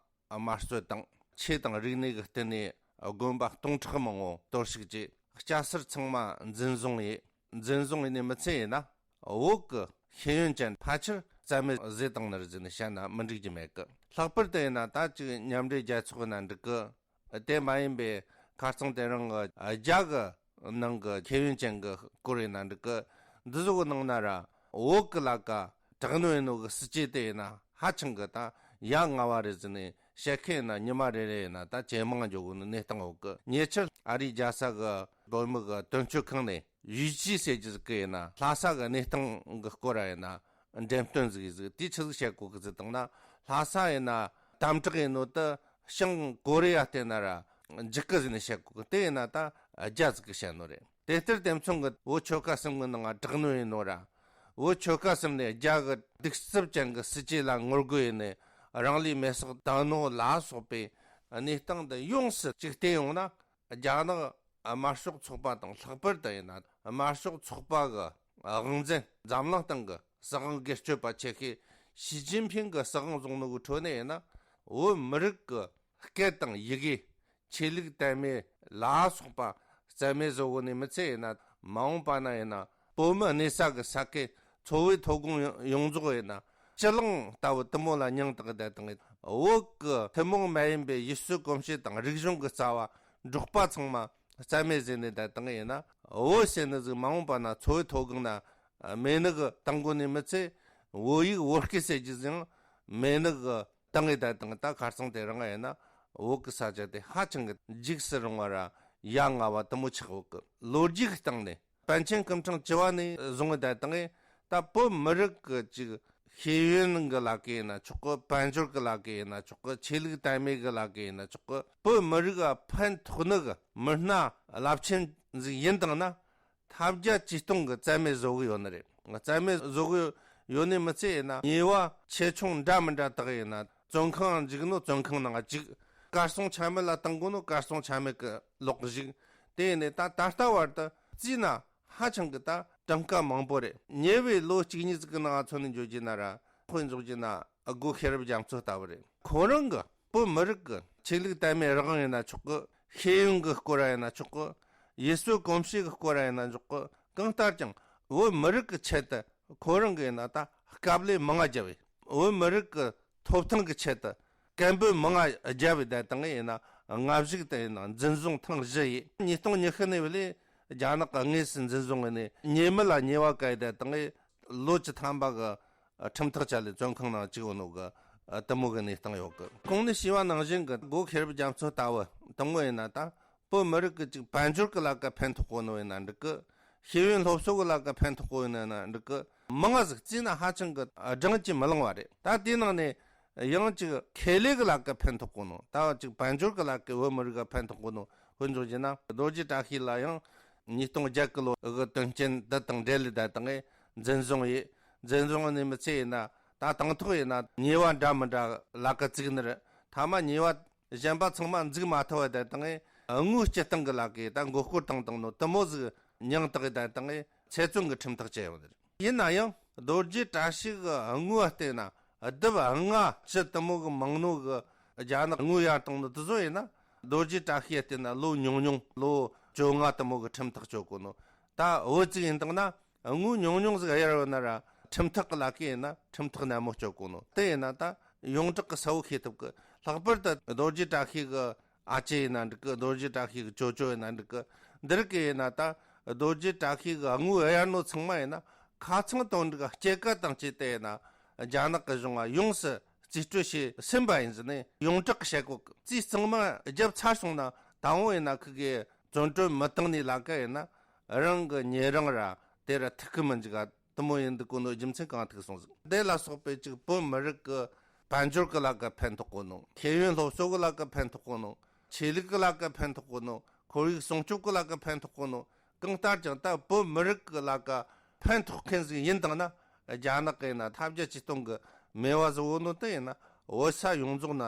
དམར་གསོད་དང་། ཆོས་དང་རིག་གནས་ཀྱི་སྟེང་ནས་དགོན་པ་སྟོང་ཕྲག་མང་བོ་གཏོར་བཤིག་བྱས། སྐྱ་སེར་ཚང་མ་འཛིན་བཟུང་ཡིན། འཛིན་བཟུང་ཡིན་ནི་མི་ཚད་ཡིན་ན། བོད་ཀྱི་ཤེས་ཡོན་ཅན་ཕལ་ཆེར་རྩ་མེད་བཟོས་བཏང་ནི་རེད་ཟེར་ནས་བཤད་ན་མི་འགྲིག་རྒྱུ་མེད་གི། ལྷག་པར་དུ་ཡིན་ན་ད་ཅིག་མཉམ་འབྲེལ་རྒྱལ་ཚོགས་ཡིན་ན་འགྲིག་གི། དེ་མ་ཡིན་པའི་ཁ་རྩང་དེ་རིང་གི་རྒྱ་གི་ནང་གི་ཤེས་ཡོན་ཅན་གི་སྐོར་ཡིན་ན་འགྲིག་གི། འདི་ཚོ་གི་ནང་ན་ར་བོད་གི་ལ་ཀ་དྲག་གནོན་ཡིན་ནོ་གི་སྲིད་ཇུས་དེ་ཡིན་ན་ཧ་ཅང་གི་ད་ཡ་ང་བ་རེད་ཟེར་ནས་བཤད་མཁན་ཡིན་ན་ཉི་མ་རེ་རེ་ཡིན་ན་ད་ཇེ་མང་འགྱོ་གོ་ནི་གནས་སྟངས་ཡོད་གི། ཉེ་ཆར་ཨ་རིའི་རྒྱལ་ས་གི་བོད་མི་གི་དོན་གཅོད་ཁང་ནས་ཡུས་ཅི་ཟེར་རྒྱུ་ཟིག་གི་ཡིན་ན་ལྷ་ས་གི་གནས་སྟངས་གི་སྐོར་ར་ཡིན་ན་འགྲེམས་སྟོན་ཟིག་ཡིན་ཟིག། དེ་ཆི་ཟིག་བཤད་གོ་གི་ཟིག་བཏང་ན། ལྷ་ས་ཡིན་ན་དམ་དྲག་ཡིན་ནོ་དེ་བྱང་ཀོ་རི་ཡ་བལྟས་ན་ར་འཇིག་གི་ཟིག་ནས་བཤད་གོ་གི། དེ་ཡིན་ན་ད་རྒྱ་ཟིག་གི་བཤད་ནོ་རེད། དེ་ལྟར་དེ་མཚུངས་གི་བོད་ཆོལ་ཁ་གསུམ་གི་ནང་དྲག་གནོན་ཡིན་ནོ་ར། བོད་ཆོལ་ཁ་གསུམ་ནས་རྒྱ་གི་གདུག་རྩུབ་ཅན་གི་སྲིད་ཇུས་ལ་ངོ་རྒོལ་ཡིན་ནས་རང་ལུས་མེར་སྲེག་བཏང་ནོ་ལ་སོགས་པའི་གནས་སྟངས་འདི་ཡོངས་སུ་ཅིག་བལྟས་ཡོང་ན། རྒྱ་ནག་དམར་ཤོག་ཚོགས་པ་དང་ལྷག་པར་དུ་ཡིན་ན་དམར་ཤོག་ཚོགས་པ་གི་དབང་འཛིན། འཛམ་གླིང་སྟེང་གི་སྲིད་དབང་སྒེར་གཅོད་པ་ཆེ་ཤོས་ཞི་ཅིན་ཕིང་གི་སྲིད་དབང་བཟུང་ནོ་གི་ཁྲོད་ནས་ཡིན་ན། བོད་མི་རིགས་ཀྱི་སྐད་དང་ཡི་གེ། ཆོས་ལུགས་དད་མོས་ལ་སོགས་པ་རྩ་མེད་བཟོ་གོ་ནི་མི་ཚད་ཡིན་ན། མ་འོངས་པ་ན་ཡིན་ན་བོད་མི་གནས་ས་གི་ས་ཁུལ་འཚོ་བའི་ཐོན་ཁུངས་ཡོངས་རྫོགས་ཡིན་ན་སྤྱི་གླིང་ལྟ་བུ་དེ་མོ་ལ་མྱིང་བཏགས་བསྡད་དང་། བོད་ཀྱི་ཐུན་མོང་མ་ཡིན་པའི་ཡུལ་སྲོལ་གོམས་གཤིས་དང་རིག་གཞུང་གི་རྩ་བ་འབྲོག་པ་ཚང་མ་རྩ་མེད་བཟོས་ནས་བསྡད་དང་ཡིན་ན། བོད་ཟེར་ནི་ཟིག་མ་འོངས་པ་ན་འཚོ་བའི་ཐོན་ཁུངས་ན་མེད་ནི་གི་བཏང་གོ་ནི་མི་ཚད། བོད་ཡིག་བོད་སྐད་ཟེར་རྒྱུ་ཟིག་མེད་ནི་གི་བཏང་ངེ་བསྡད་དང་། ད་ཁ་རྩང་དེ་རིང་ཡིན་ན་བོད་ཀྱི་ས་ཆ་དེ་ཧ་ཅང་གི་འཇིགས་སུ་རུང་བ་ར་ཡ་ང་བ་དེ་མོ་ཆགས་ཡོད་གི། ལོ་རྒྱུས་ཀྱི་སྟེང་ནས་པཎ་ཆེན་སྐུ་ཕྲེང་བཅུ་བ་ནས་བཟུང་ངེ་བསྡད་དང་། ད་བོད་མི་རིགས་ཀྱི་ཅིག་ཤེས་ཡོན་གྱི་ལ་ཀ་ཡིན་ན་ཆོག་གི། དཔལ་འབྱོར་གྱི་ལ་ཀ་ཡིན་ན་ཆོག་གི། ཆོས་ལུགས་དད་མོས་གྱི་ལ་ཀ་ཡིན་ན་ཆོག་གི། བོད་མི་རིགས་ལ་ཕན་ཐོགས་ནི་གི་མི་སྣ་རླབས་ཆེན་ཟིག་ཡིན་དང་ན། ཐབས་བརྒྱ་ཇུས་སྟོང་གི་རྩ་མེད་བཟོ་གི་ཡོད་ནི་རེད། རྩ་མེད་བཟོ་གི་ཡོད་ནི་མི་ཚད་ཡིན་ན། ཉེས་པ་ཆེ་ཆུང་འདྲ་མི་འདྲ་དག་ཡིན་ན། བཙོན་ཁང་འཇུག་ནོ་བཙོན་ཁང་ནང་འཇུག། གར་སོང་ཆ་མེད་ལ་བཏང་གོ་ནོ་གར་སོང་ཆ་མེད་གི་ལོག་གི་བཞུགས། དེ་ཡིན་ནི་ད་ད་ལྟ་བར་དུ་བརྩིས་ན་ཧ་ཅང་གི་ད་གྲངས་ཀ་མང་པོ་རེད། ཉེ་བའི་ལོ་གཅིག་གཉིས་ཟིག་གི་ནང་ང་མཚོན་ནས་འཇོག་རྒྱུ་ན་ར། དཔེ་འཇོག་རྒྱུ་ན་སྒོ་ཤེས་རབ་རྒྱ་མཚོ་ལྟ་བུ་རེད། ཁོ་རང་གི་བོད་མི་རིགས་ཀྱི་ཆོས་ལུགས་དད་མོས་རང་ཡིན་ན་ཆོག་གི། ཤེས་ཡོན་གྱི་སྐོར་ར་ཡིན་ན་ཆོག་གི། ཡུལ་སྲོལ་གོམས་གཤིས་ཀྱི་སྐོར་ར་ཡིན་ན་ཆོག་གི། གང་ལྟར་ཀྱང་བོད་མི་རིགས་ཀྱི་ཆེད་དུ་ཁོ་རང་གི་ཡིན་ན་ད་དཀའ་ལས་མང་ང་བརྒྱབ་བས། བོད་མི་རིགས་ཀྱི་ཐོབ་ཐང་གི་ཆེད་དུ་སྐད་འབོད་མང་ང་བརྒྱབ་བས། ད་དང་ཡིན་ན་སྔ་གཞུག་ཏུ་ཡིན་ན་འཛིན་བཟུང་ཐེངས་བཞི་ཡིས། ཉིས་སྟོང་ཉི་ཤུ་ནས་བ་ལས་རྒྱ་ནག་གི་དངོས་སུ་འཛིན་བཟུང་ངེ་ནས་ཉེས་མེད་ལ་ཉེས་པ་བཀལ། ད་དང་ལོ་བཅུ་ཐམ་པ་གི་ཁྲིམས་ཐག་བཅད་ལས་བཙོན་ཁང་ནང་བཅུག་ཡོད་ནོ་གི་དེ་མོ་གི་གནས་སྟངས་ཡོད་གི། གོང་ནས་ཞུས་པ་ནང་བཞིན་གི་སྒོ་ཤེས་རབ་རྒྱ་མཚོ་ལྟ་བུ་དེ་མོ་ཡིན་ན་ད་བོད་མི་རིགས་ཀྱི་ཅིག་དཔལ་འབྱོར་གི་ལ་ཀ་ཕན་ཐོགས་གོ་ནོ་ཡིན་ན་འགྲིག་གི། ཤེས་ཡོན་སློབ་གསོ་གི་ལ་ཀ་ཕན་ཐོགས་གོ་ཡིན་ན་འགྲིག་གི། མང་ང་ཟིག་བརྩིས་ན་ཧ་ཅང་གི་བགྲང་གིས་མི་ལང་བ་རེད། ད་དེའི་ནང་ནས་ཡང་ཅིག་ཁེ་ལས་གི་ལ་ཀ་ཕན་ཐོགས་གོ་ནོ། ད་ཅིག་དཔལ་འབྱོར་གི་ལ་ཀ་བོད་མི་རིགས་ལ་ཕན་ཐོགས་གོ་ནོ་དཔེ་འཇོག་རྒྱུ་ན། རྡོ་རྗེ་བཀྲ་ཤིས་ལ་ཡང་ཉིས་སྟོང་བརྒྱད་གི་ལོ་གི་དོན་རྐྱེན་འདི་དང་འབྲེལ་ལས་ད་དང་འཛིན་བཟུང་ཡིས། འཛིན་བཟུང་ནི་མི་ཚད་ཡིན་ན་ད་དང་ཐོག་ཡིན་ན་ཉེས་པ་འདྲ་མི་འདྲ་ལ་ཀ་བཙུགས་ནི་རེད། མཐའ་མ་ཉེས་པ་གཞན་པ་ཚང་མ་འཛུགས་མ་ཐུབ་པ་ད་དང་། དངུལ་སྤྱི་བཏང་གི་ལ་ཀ་ད་མགོ་སྐོར་བཏང་བཏང་ནོ་དེ་མོ་ཟིག་མྱིང་བཏགས་ད་དང་ཚེ་བཙོན་གི་ཁྲིམས་ཐག་བཅད་ཡོད་ནི་རེད། ཡིན་ན་ཡང་རྡོ་རྗེ་བཀྲ་ཤིས་གི་དངུལ་བ་བལྟས་ན་ལྡབ་ལྔ་བཅུ་དེ་མོ་གི་མང་ནོ་གི་རྒྱ་ནག་དངུལ་གཡར་བཏང་ནོ་དེ་ཚོ་ཡིན་ན། རྡོ་རྗེ་བཀྲ་ཤིས་བལྟས་ན་ལོ་ཉུང་ཉུང་ལོ་བཅོ་ལྔ་དེ་མོ་གི་ཁྲིམས་ཐག་གཅོད་གོ་ནོ། ད་བོད་ཅིག་ཡིན་བཏང་ན་དངུལ་ཉུང་ཉུང་ཟིག་གཡར་ཡོད་ན་ར་ཁྲིམས་ཐག་གི་ལ་ཀ་ཡིན་ན་ཁྲིམས་ཐག་ནན་མོ་གཅོད་གོ་ནོ། དེ་ཡིན་ན་ད་ཡོངས་གྲགས་གི་གསལ་བོ་ཤེས་ཐུབ་གི། ལྷག་པར་དུ་རྡོ་རྗེ་བཀྲ་ཤིས་ཀྱི་ཨ་ཅེ་ཡིན་ན་འགྲིག་གི། རྡོ་རྗེ་བཀྲ་ཤིས་ཀྱི་ཅོ་ཅོ་ཡིན་ན་འགྲིག་གི། འདི་རིགས་ཀྱི་ཡིན་ན་ད་རྡོ་རྗེ་བཀྲ་ཤིས་ཀྱི་དངུལ་གཡར་ནོ་ཚང་མ་ཡིན་ན་ཁ་ཚང་དང་འགྲིག་གི་སྐྱེད་ཀ་དང་བཅས་ཏེ་ཡིན་ན་རྒྱ་ནག་གི་གཞུང་ང་ཡོངས་སུ་རྩིས་སྤྲོད་བྱས་ཟིན་པ་ཡིན་ཟེར་ནས་ཡོངས་གྲགས་བཤད་གོ་གི། རྩིས་གཙང་མ་བརྒྱབ་ཚར་སོང་ན་ད་འོ་ཡིན་ན་ཁི་གེ་བཙོན་གྲོལ་མི་བཏང་ནི་ལ་ཀ་ཡིན་ན་རང་གི་ཉེ་རིང་ར་དེ་ར་ཐུག་གི་མི་འཇུག་ག། དུ་མོ་ཡིན་འདུག་གོ་ནོ་རྒྱུ་མཚན་གང་ཐུག་སོང་ཟིག། དེ་ལ་སོགས་པའི་ཅིག་བོད་མི་རིགས་ཀྱི་དཔལ་འབྱོར་གྱི་ལ་ཀ་ཕན་ཐོགས་གོ་ནོ། ཤེས་ཡོན་སློབ་གསོ་གི་ལ་ཀ་ཕན་ཐོགས་གོ་ནོ། ཆོས་ལུགས་ཀྱི་ལ་ཀ་ཕན་ཐོགས་གོ་ནོ། ཁོར་ཡུག་སྲུང་སྐྱོབ་ཀྱི་ལ་ཀ་ཕན་ཐོགས་གོ་ནོ། གང་ལྟར་ཀྱང་ད་བོད་མི་རིགས་ཀྱི་ལ་ཀ་ཕན་ཐོགས་མཁན་ཟིག་ཡིན་དང་ན་རྒྱ་ནག་གི་ཡིན་ན་ཐབས་བརྒྱ་ཇུས་སྟོང་གི་མེད་པ་ཟིག་འོ་ནོ་དེ་ཡིན་ན་བོད་ས་ཡོངས་རྫོགས་ན་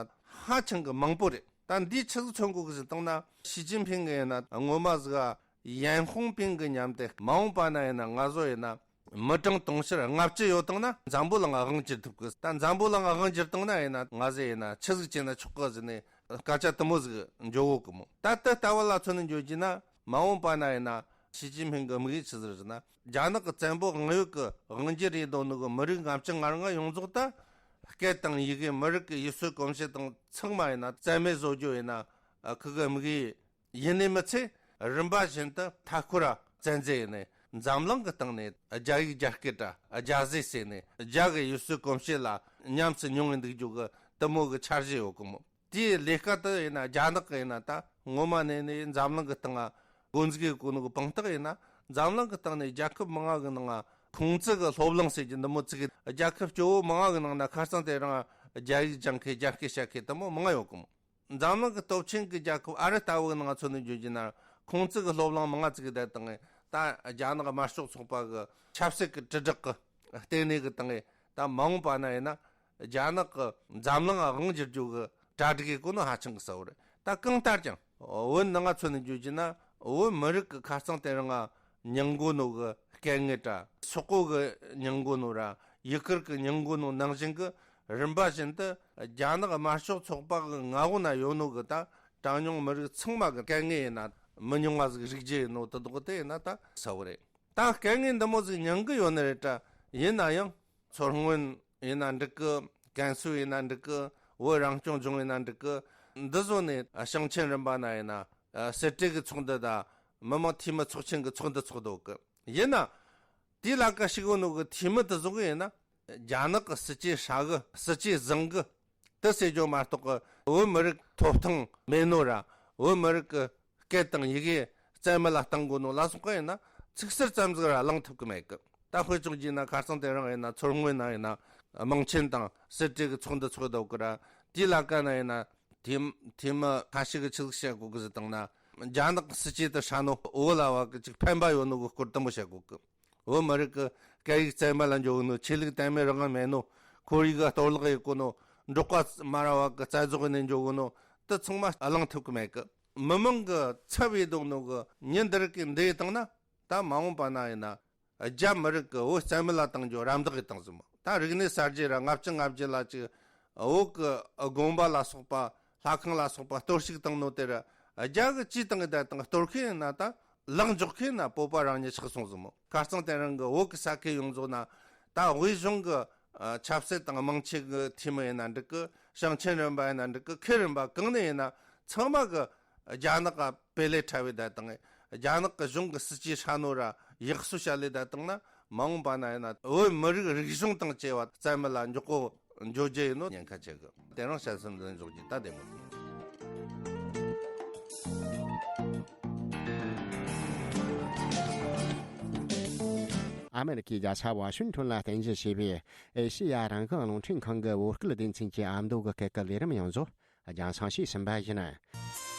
ཧ་ཅང་གི་མང་པོ་རེད། ད་འདིའི་ཆི་ཟིག་མཚོན་གོ་གི་ཟིག་བཏང་ན་ཞི་ཅིན་ཕིང་གི་ཡིན་ན་ངོ་མ་ཟིག་ཡན་ཧུང་པིང་གི་མཉམ་དེ་མ་འོངས་པ་ན་ཡིན་ན་ང་ཚོ་ཡིན་ན། མི་གྲངས་དུང་ཕྱུར་ལྔ་བཅུ་ཡོད་དང་ན་འཛམ་བུ་གླིང་དབང་བསྒྱུར་ཐུབ་གི། ད་འཛམ་བུ་གླིང་དབང་བསྒྱུར་དང་ན་ཡིན་ན་ང་ཟེ་ཡིན་ན་ཆི་ཟིག་བྱས་ན་ཆོག་གི་ཟེར་ནས་སྐད་ཆ་དུ་མོ་ཟིག་འཇོག་གོ་གི་མོ། ད་ལྟ་ལྟ་བ་ལ་མཚོན་ནས་འཇོག་རྒྱུ་ན་མ་འོངས་པ་ན་ཡིན་ན་ཞི་ཅིན་ཕིང་གི་དམིགས་ཡུལ་ཆི་ཟིག་ཟེར་ན་རྒྱ་ནག་གི་བཙན་པོ་དབང་ཡོད་གི་དབང་བསྒྱུར་ཡིན་དོ་ནུ་གི་མི་རིགས་ལྔ་བཅུ་ང་ལྔ་ཡོངས་རྫོགས་ད་སྐད་དང་ཡི་གེ་མི་རིགས་ཀྱི་ཡུལ་སྲོལ་གོམས་གཤིས་དང་ཚང་མ་ཡིན་ན་རྩ་མེད་བཟོ་རྒྱུ་ཡིན་ན་ཁི་གི་དམིགས་ཡུལ། ཡིན་ནི་མི་ཚད་རིམ་པ་བཞིན་དུ་མཐའ་འཁོར་བ་བཙན་འཛུལ་ཡིན་ནི་འཛམ་གླིང་གི་སྟེང་ནས་རྒྱ་ཡིག་རྒྱ་སྐད་དྲ་རྒྱ་ཟས་ཟེར་ནས་རྒྱ་གི་ཡུལ་སྲོལ་གོམས་གཤིས་ལ་ཉམས་སུ་མྱོང་ངེ་འདུག་རྒྱུ་གི་དུ་མོ་གི་འཆར་གཞི་ཡོད་གི་མོ། དེའི་ལས་ཀ་དུ་ཡིན་ན་རྒྱ་ནག་གི་ཡིན་ན་ད་ངོ་མ་ནས་ནས་འཛམ་གླིང་གི་སྟེང་ང་འགོ་འཛུགས་ཡོད་གོ་ནོ་གི་དཔང་རྟགས་ཡིན་ན་འཛམ་གླིང་གི་སྟེང་ནས་རྒྱལ་ཁབ་མང་ང་གི་ནང་ང་ཁུང་ཙི་གི་སློབ་གླིང་ཟེར་གྱི་འདི་མོ་བཙུགས་གི་རྒྱལ་ཁབ་སྐྱོ་བོ་མང་ང་གི་ནང་ན་ཁ་སང་དེ་རིང་རྒྱ་ཡིག་སྦྱང་མཁན་རྒྱ་སྐད་བཤད་མཁན་དུ་མོ་མང་ང་ཡོད་གི་མོ། འཛམ་གླིང་གི་སྟོབས་ཆེན་གྱི་རྒྱལ་ཁབ་ཨ་རི་ལྟ་བུ་ནང་མཚོན་ནས་བརྗོད་རྒྱུ་ན་ཁུང་ཙི་གི་སློབ་གླིང་མང་ང་བཙུགས་བསྡད་དང་ད་རྒྱ་ནག་དམར་ཤོག་ཚོགས་པ་གི་ཆབ་སྲིད་ཀྱི་དྲིལ་བསྒྲགས་ཀྱི་ལྟེ་གནས་ཀྱི་སྟེང་ད་མ་འོངས་པ་ན་ཡིན་ན་རྒྱ་ནག་གི་འཛམ་གླིང་དབང་བསྒྱུར་རྒྱུ་གི་གྲ་སྒྲིག་གི་གོ་ནོ་ཧ་ཅང་གི་གསལ་བོ་རེད། ད་གང་ལྟར་ཀྱང་བོད་ནང་ང་མཚོན་ནས་བརྗོད་རྒྱུ་ན་བོད་མི་རིགས་ཀྱི་ཁ་རྩང་དེ་རིང་ང་མྱང་གོ་ནོ་གི་སྐད་ངན་དྲ་སོག་པོ་གི་མྱང་གོ་ནོ་ར་ཡུ་གུར་གི་མྱང་གོ་ནོ་ནང་བཞིན་གི་རིམ་པ་བཞིན་དུ་རྒྱ་ནག་དམར་ཤོག་ཚོགས་པ་གི་མངའ་འོག་ན་ཡོད་ནོ་གི་ད་གྲངས་ཉུང་མི་རིགས་ཚང་མ་གི་སྐད་ངན་ཡིན་ན་མི་ཉུང་བ་ཟིག་རིག་རྒྱུ་ཡིན་ནོ་དེ་དག་དེ་ཡིན་ན་ད་གསལ་བོ་རེད། ད་སྐད་ངན་འདི་མོ་ཟིག་མྱང་གི་ཡོད་ནི་རེད་དྲ། ཡིན་ན་ཡང་མཚོ་སྔོན་ཡིན་ན་འགྲིག་གི། ཀན་སུའུ་ཡིན་ན་འགྲིག་གི། བོད་རང་སྐྱོང་ལྗོངས་ཡིན་ན་འགྲིག་གི། འདི་བཟོ་ནས་ཞིང་ཆེན་རིམ་པ་ན་ཡིན་ན་སྲིད་གྲོས་ཀྱི་ཚོགས་འདུ་དང་མི་དམངས་འཐུས་མི་ཚོགས་ཆེན་གྱི་ཚོགས་འདུ་ཚོགས་འདུག་གི། ཡིན་ན། དེའི་ལ་ཀ་ཞུགས་ཡོད་ནོ་གི་འཐུས་མི་དེ་ཚོ་གི་ཡིན་ན། རྒྱ་ནག་གི་སྲིད་ཇུས་ཧྲ་གི་སྲིད་ཇུས་བཟང་གི་དེ་ཟེར་རྒྱུ་མ་གཏོགས་གི་བོད་མི་རིགས་ཐོབ་ཐང་མེད་ནོ་ར་བོད་མི་རིགས་ཀྱི་སྐད་དང་ཡི་གེ་རྩ་མེད་ལ་གཏང་དགོས་ནོ་ལ་སོགས་གི་ཡིན་ན་ཚིག་ཟུར་ཙམ་ཟིག་ར་བླང་ཐུབ་གི་མེད་གི། ད་དཔེ་བཅོ་རྒྱུ་ན་ཁ་སང་དེ་རིང་ཡིན་ན་མཚོ་སྔོན་ན་ཡིན་ན་དམངས་ཆེན་དང་སྲིད་གྲོས་ཀྱི་ཚོགས་འདུ་ཚོགས་འདུག་གི་ར། དེའི་ལ་ཀ་ན་ཡིན་ན་འཐུས་འཐུས་མི་ཁ་ཤས་ཀྱི་ཆི་ཟིག་བཤད་གོ་གི་ཟིག་བཏང་ན་རྒྱ་ནག་སྲིད་ཇུས་དེ་ཧྲ་ནོ་བོད་ལ་བ་གི་ཅིག་ཕན་པ་ཡོད་ནོ་གི་སྐོར་དུ་མོ་བཤད་གོ་གི། བོད་མི་རིགས་ཀྱི་སྐད་ཡིག་རྩ་མེད་ལ་འཇོག་གི་ནོ། ཆོས་ལུགས་དད་མོས་རང་དབང་མེད་ནོ། ཁོར་ཡུག་ག་གཏོར་བརླག་ཡེད་གོ་ནོ། འབྲོག་པ་མ་ར་བ་གི་རྩ་རྫོགས་ནས་འཇོག་གི་ནོ། དེ་ཚང་མ་གླེང་ཐུབ་གི་མེད་གི། མི་མང་གི་ཚབ་ཡེད་དོག་ནོ་གི་ཉིན་འདིར་གི་འདི་ཡེད་བཏང་ན་ད་མ་འོངས་པ་ན་ཡིན་ན་རྒྱ་མི་རིགས་གི་བོད་རྩ་མེད་ལ་བཏང་རྒྱུ་རམ་འདེགས་ཡེད་བཏང་ཟིན་མོ། ད་རིག་གནས་གསར་བརྗེ་ར་ལྔ་བཅུ་ང་བརྒྱད་ལ་ཅིག་བོད་གི་དགོན་པ་ལ་སོགས་པ་ལྷ་ཁང་ལ་སོགས་པ་གཏོར་བཤིག་བཏང་ནོ་དེ་ར་རྒྱ་གི་ཅིས་བཏང་གི་ད་བཏང་གཏོར་མཁན་ཡིན་ན་ད་ལག་འཇོག་མཁན་ན་བོད་པ་རང་ཉིད་ཆགས་སོང་ཟིན་མོ། ཁ་རྩང་དེ་རིང་གི་བོད་གི་ས་ཁུལ་ཡོངས་རྫོགས་ན་ད་དབུས་གཞུང་གི་ཨ་ཆབ་སྲིད་དང་དམངས་ཆེན་གི་འཐུས་མི་ཡིན་ན་འགྲིག་གི། ཞིང་ཆེན་རིམ་པ་ཡིན་ན་འགྲིག་གི། ཁུལ་རིམ་པ་གང་ནས་ཡིན་ན་ཚང་མ་གི་རྒྱ་ནག་ག་བེ་ལེ་ཁྲ་བའི་ད་དང་རྒྱ་ནག་གི་གཞུང་གི་སྲིད་ཇུས་ཧྲ་ནོ་ར་ཡག་སུ་བྱ་ལས་ད་དང་ན་མ་འོངས་པ་ན་ཡིན་ན་བོད་མི་རིགས་རིག་གཞུང་དང་བཅས་པ་རྩ་མེད་ལ་འཇོག་གོ་འཇོག་རྒྱུ་ཡིན་ནོ་ཉེན་ཁ་ཆེ་གི། དེ་རིང་དཔྱད་མཚམས་འདི་འཇོག་རྒྱུ་ད་བདེ་མོ། ཨ་མེ་རི་ཁའི་རྒྱལ་ས་ཝ་ཤིང་ཐོན་ལ་རྟེན་གཞི་བྱས་པའི་ཨེ་ཤེ་ཡ་རང་དབང་རླུང་འཕྲིན་ཁང་གི་བོད་སྐད་སྡེ་ཚན་གྱི་ཨ་མདོ་གི་སྐད་ཀྱི་ལས་རིམ་ཡོངས་རྫོགས་རྒྱང་སྲིང་ཞུས་ཟིན་པ་ཡིན།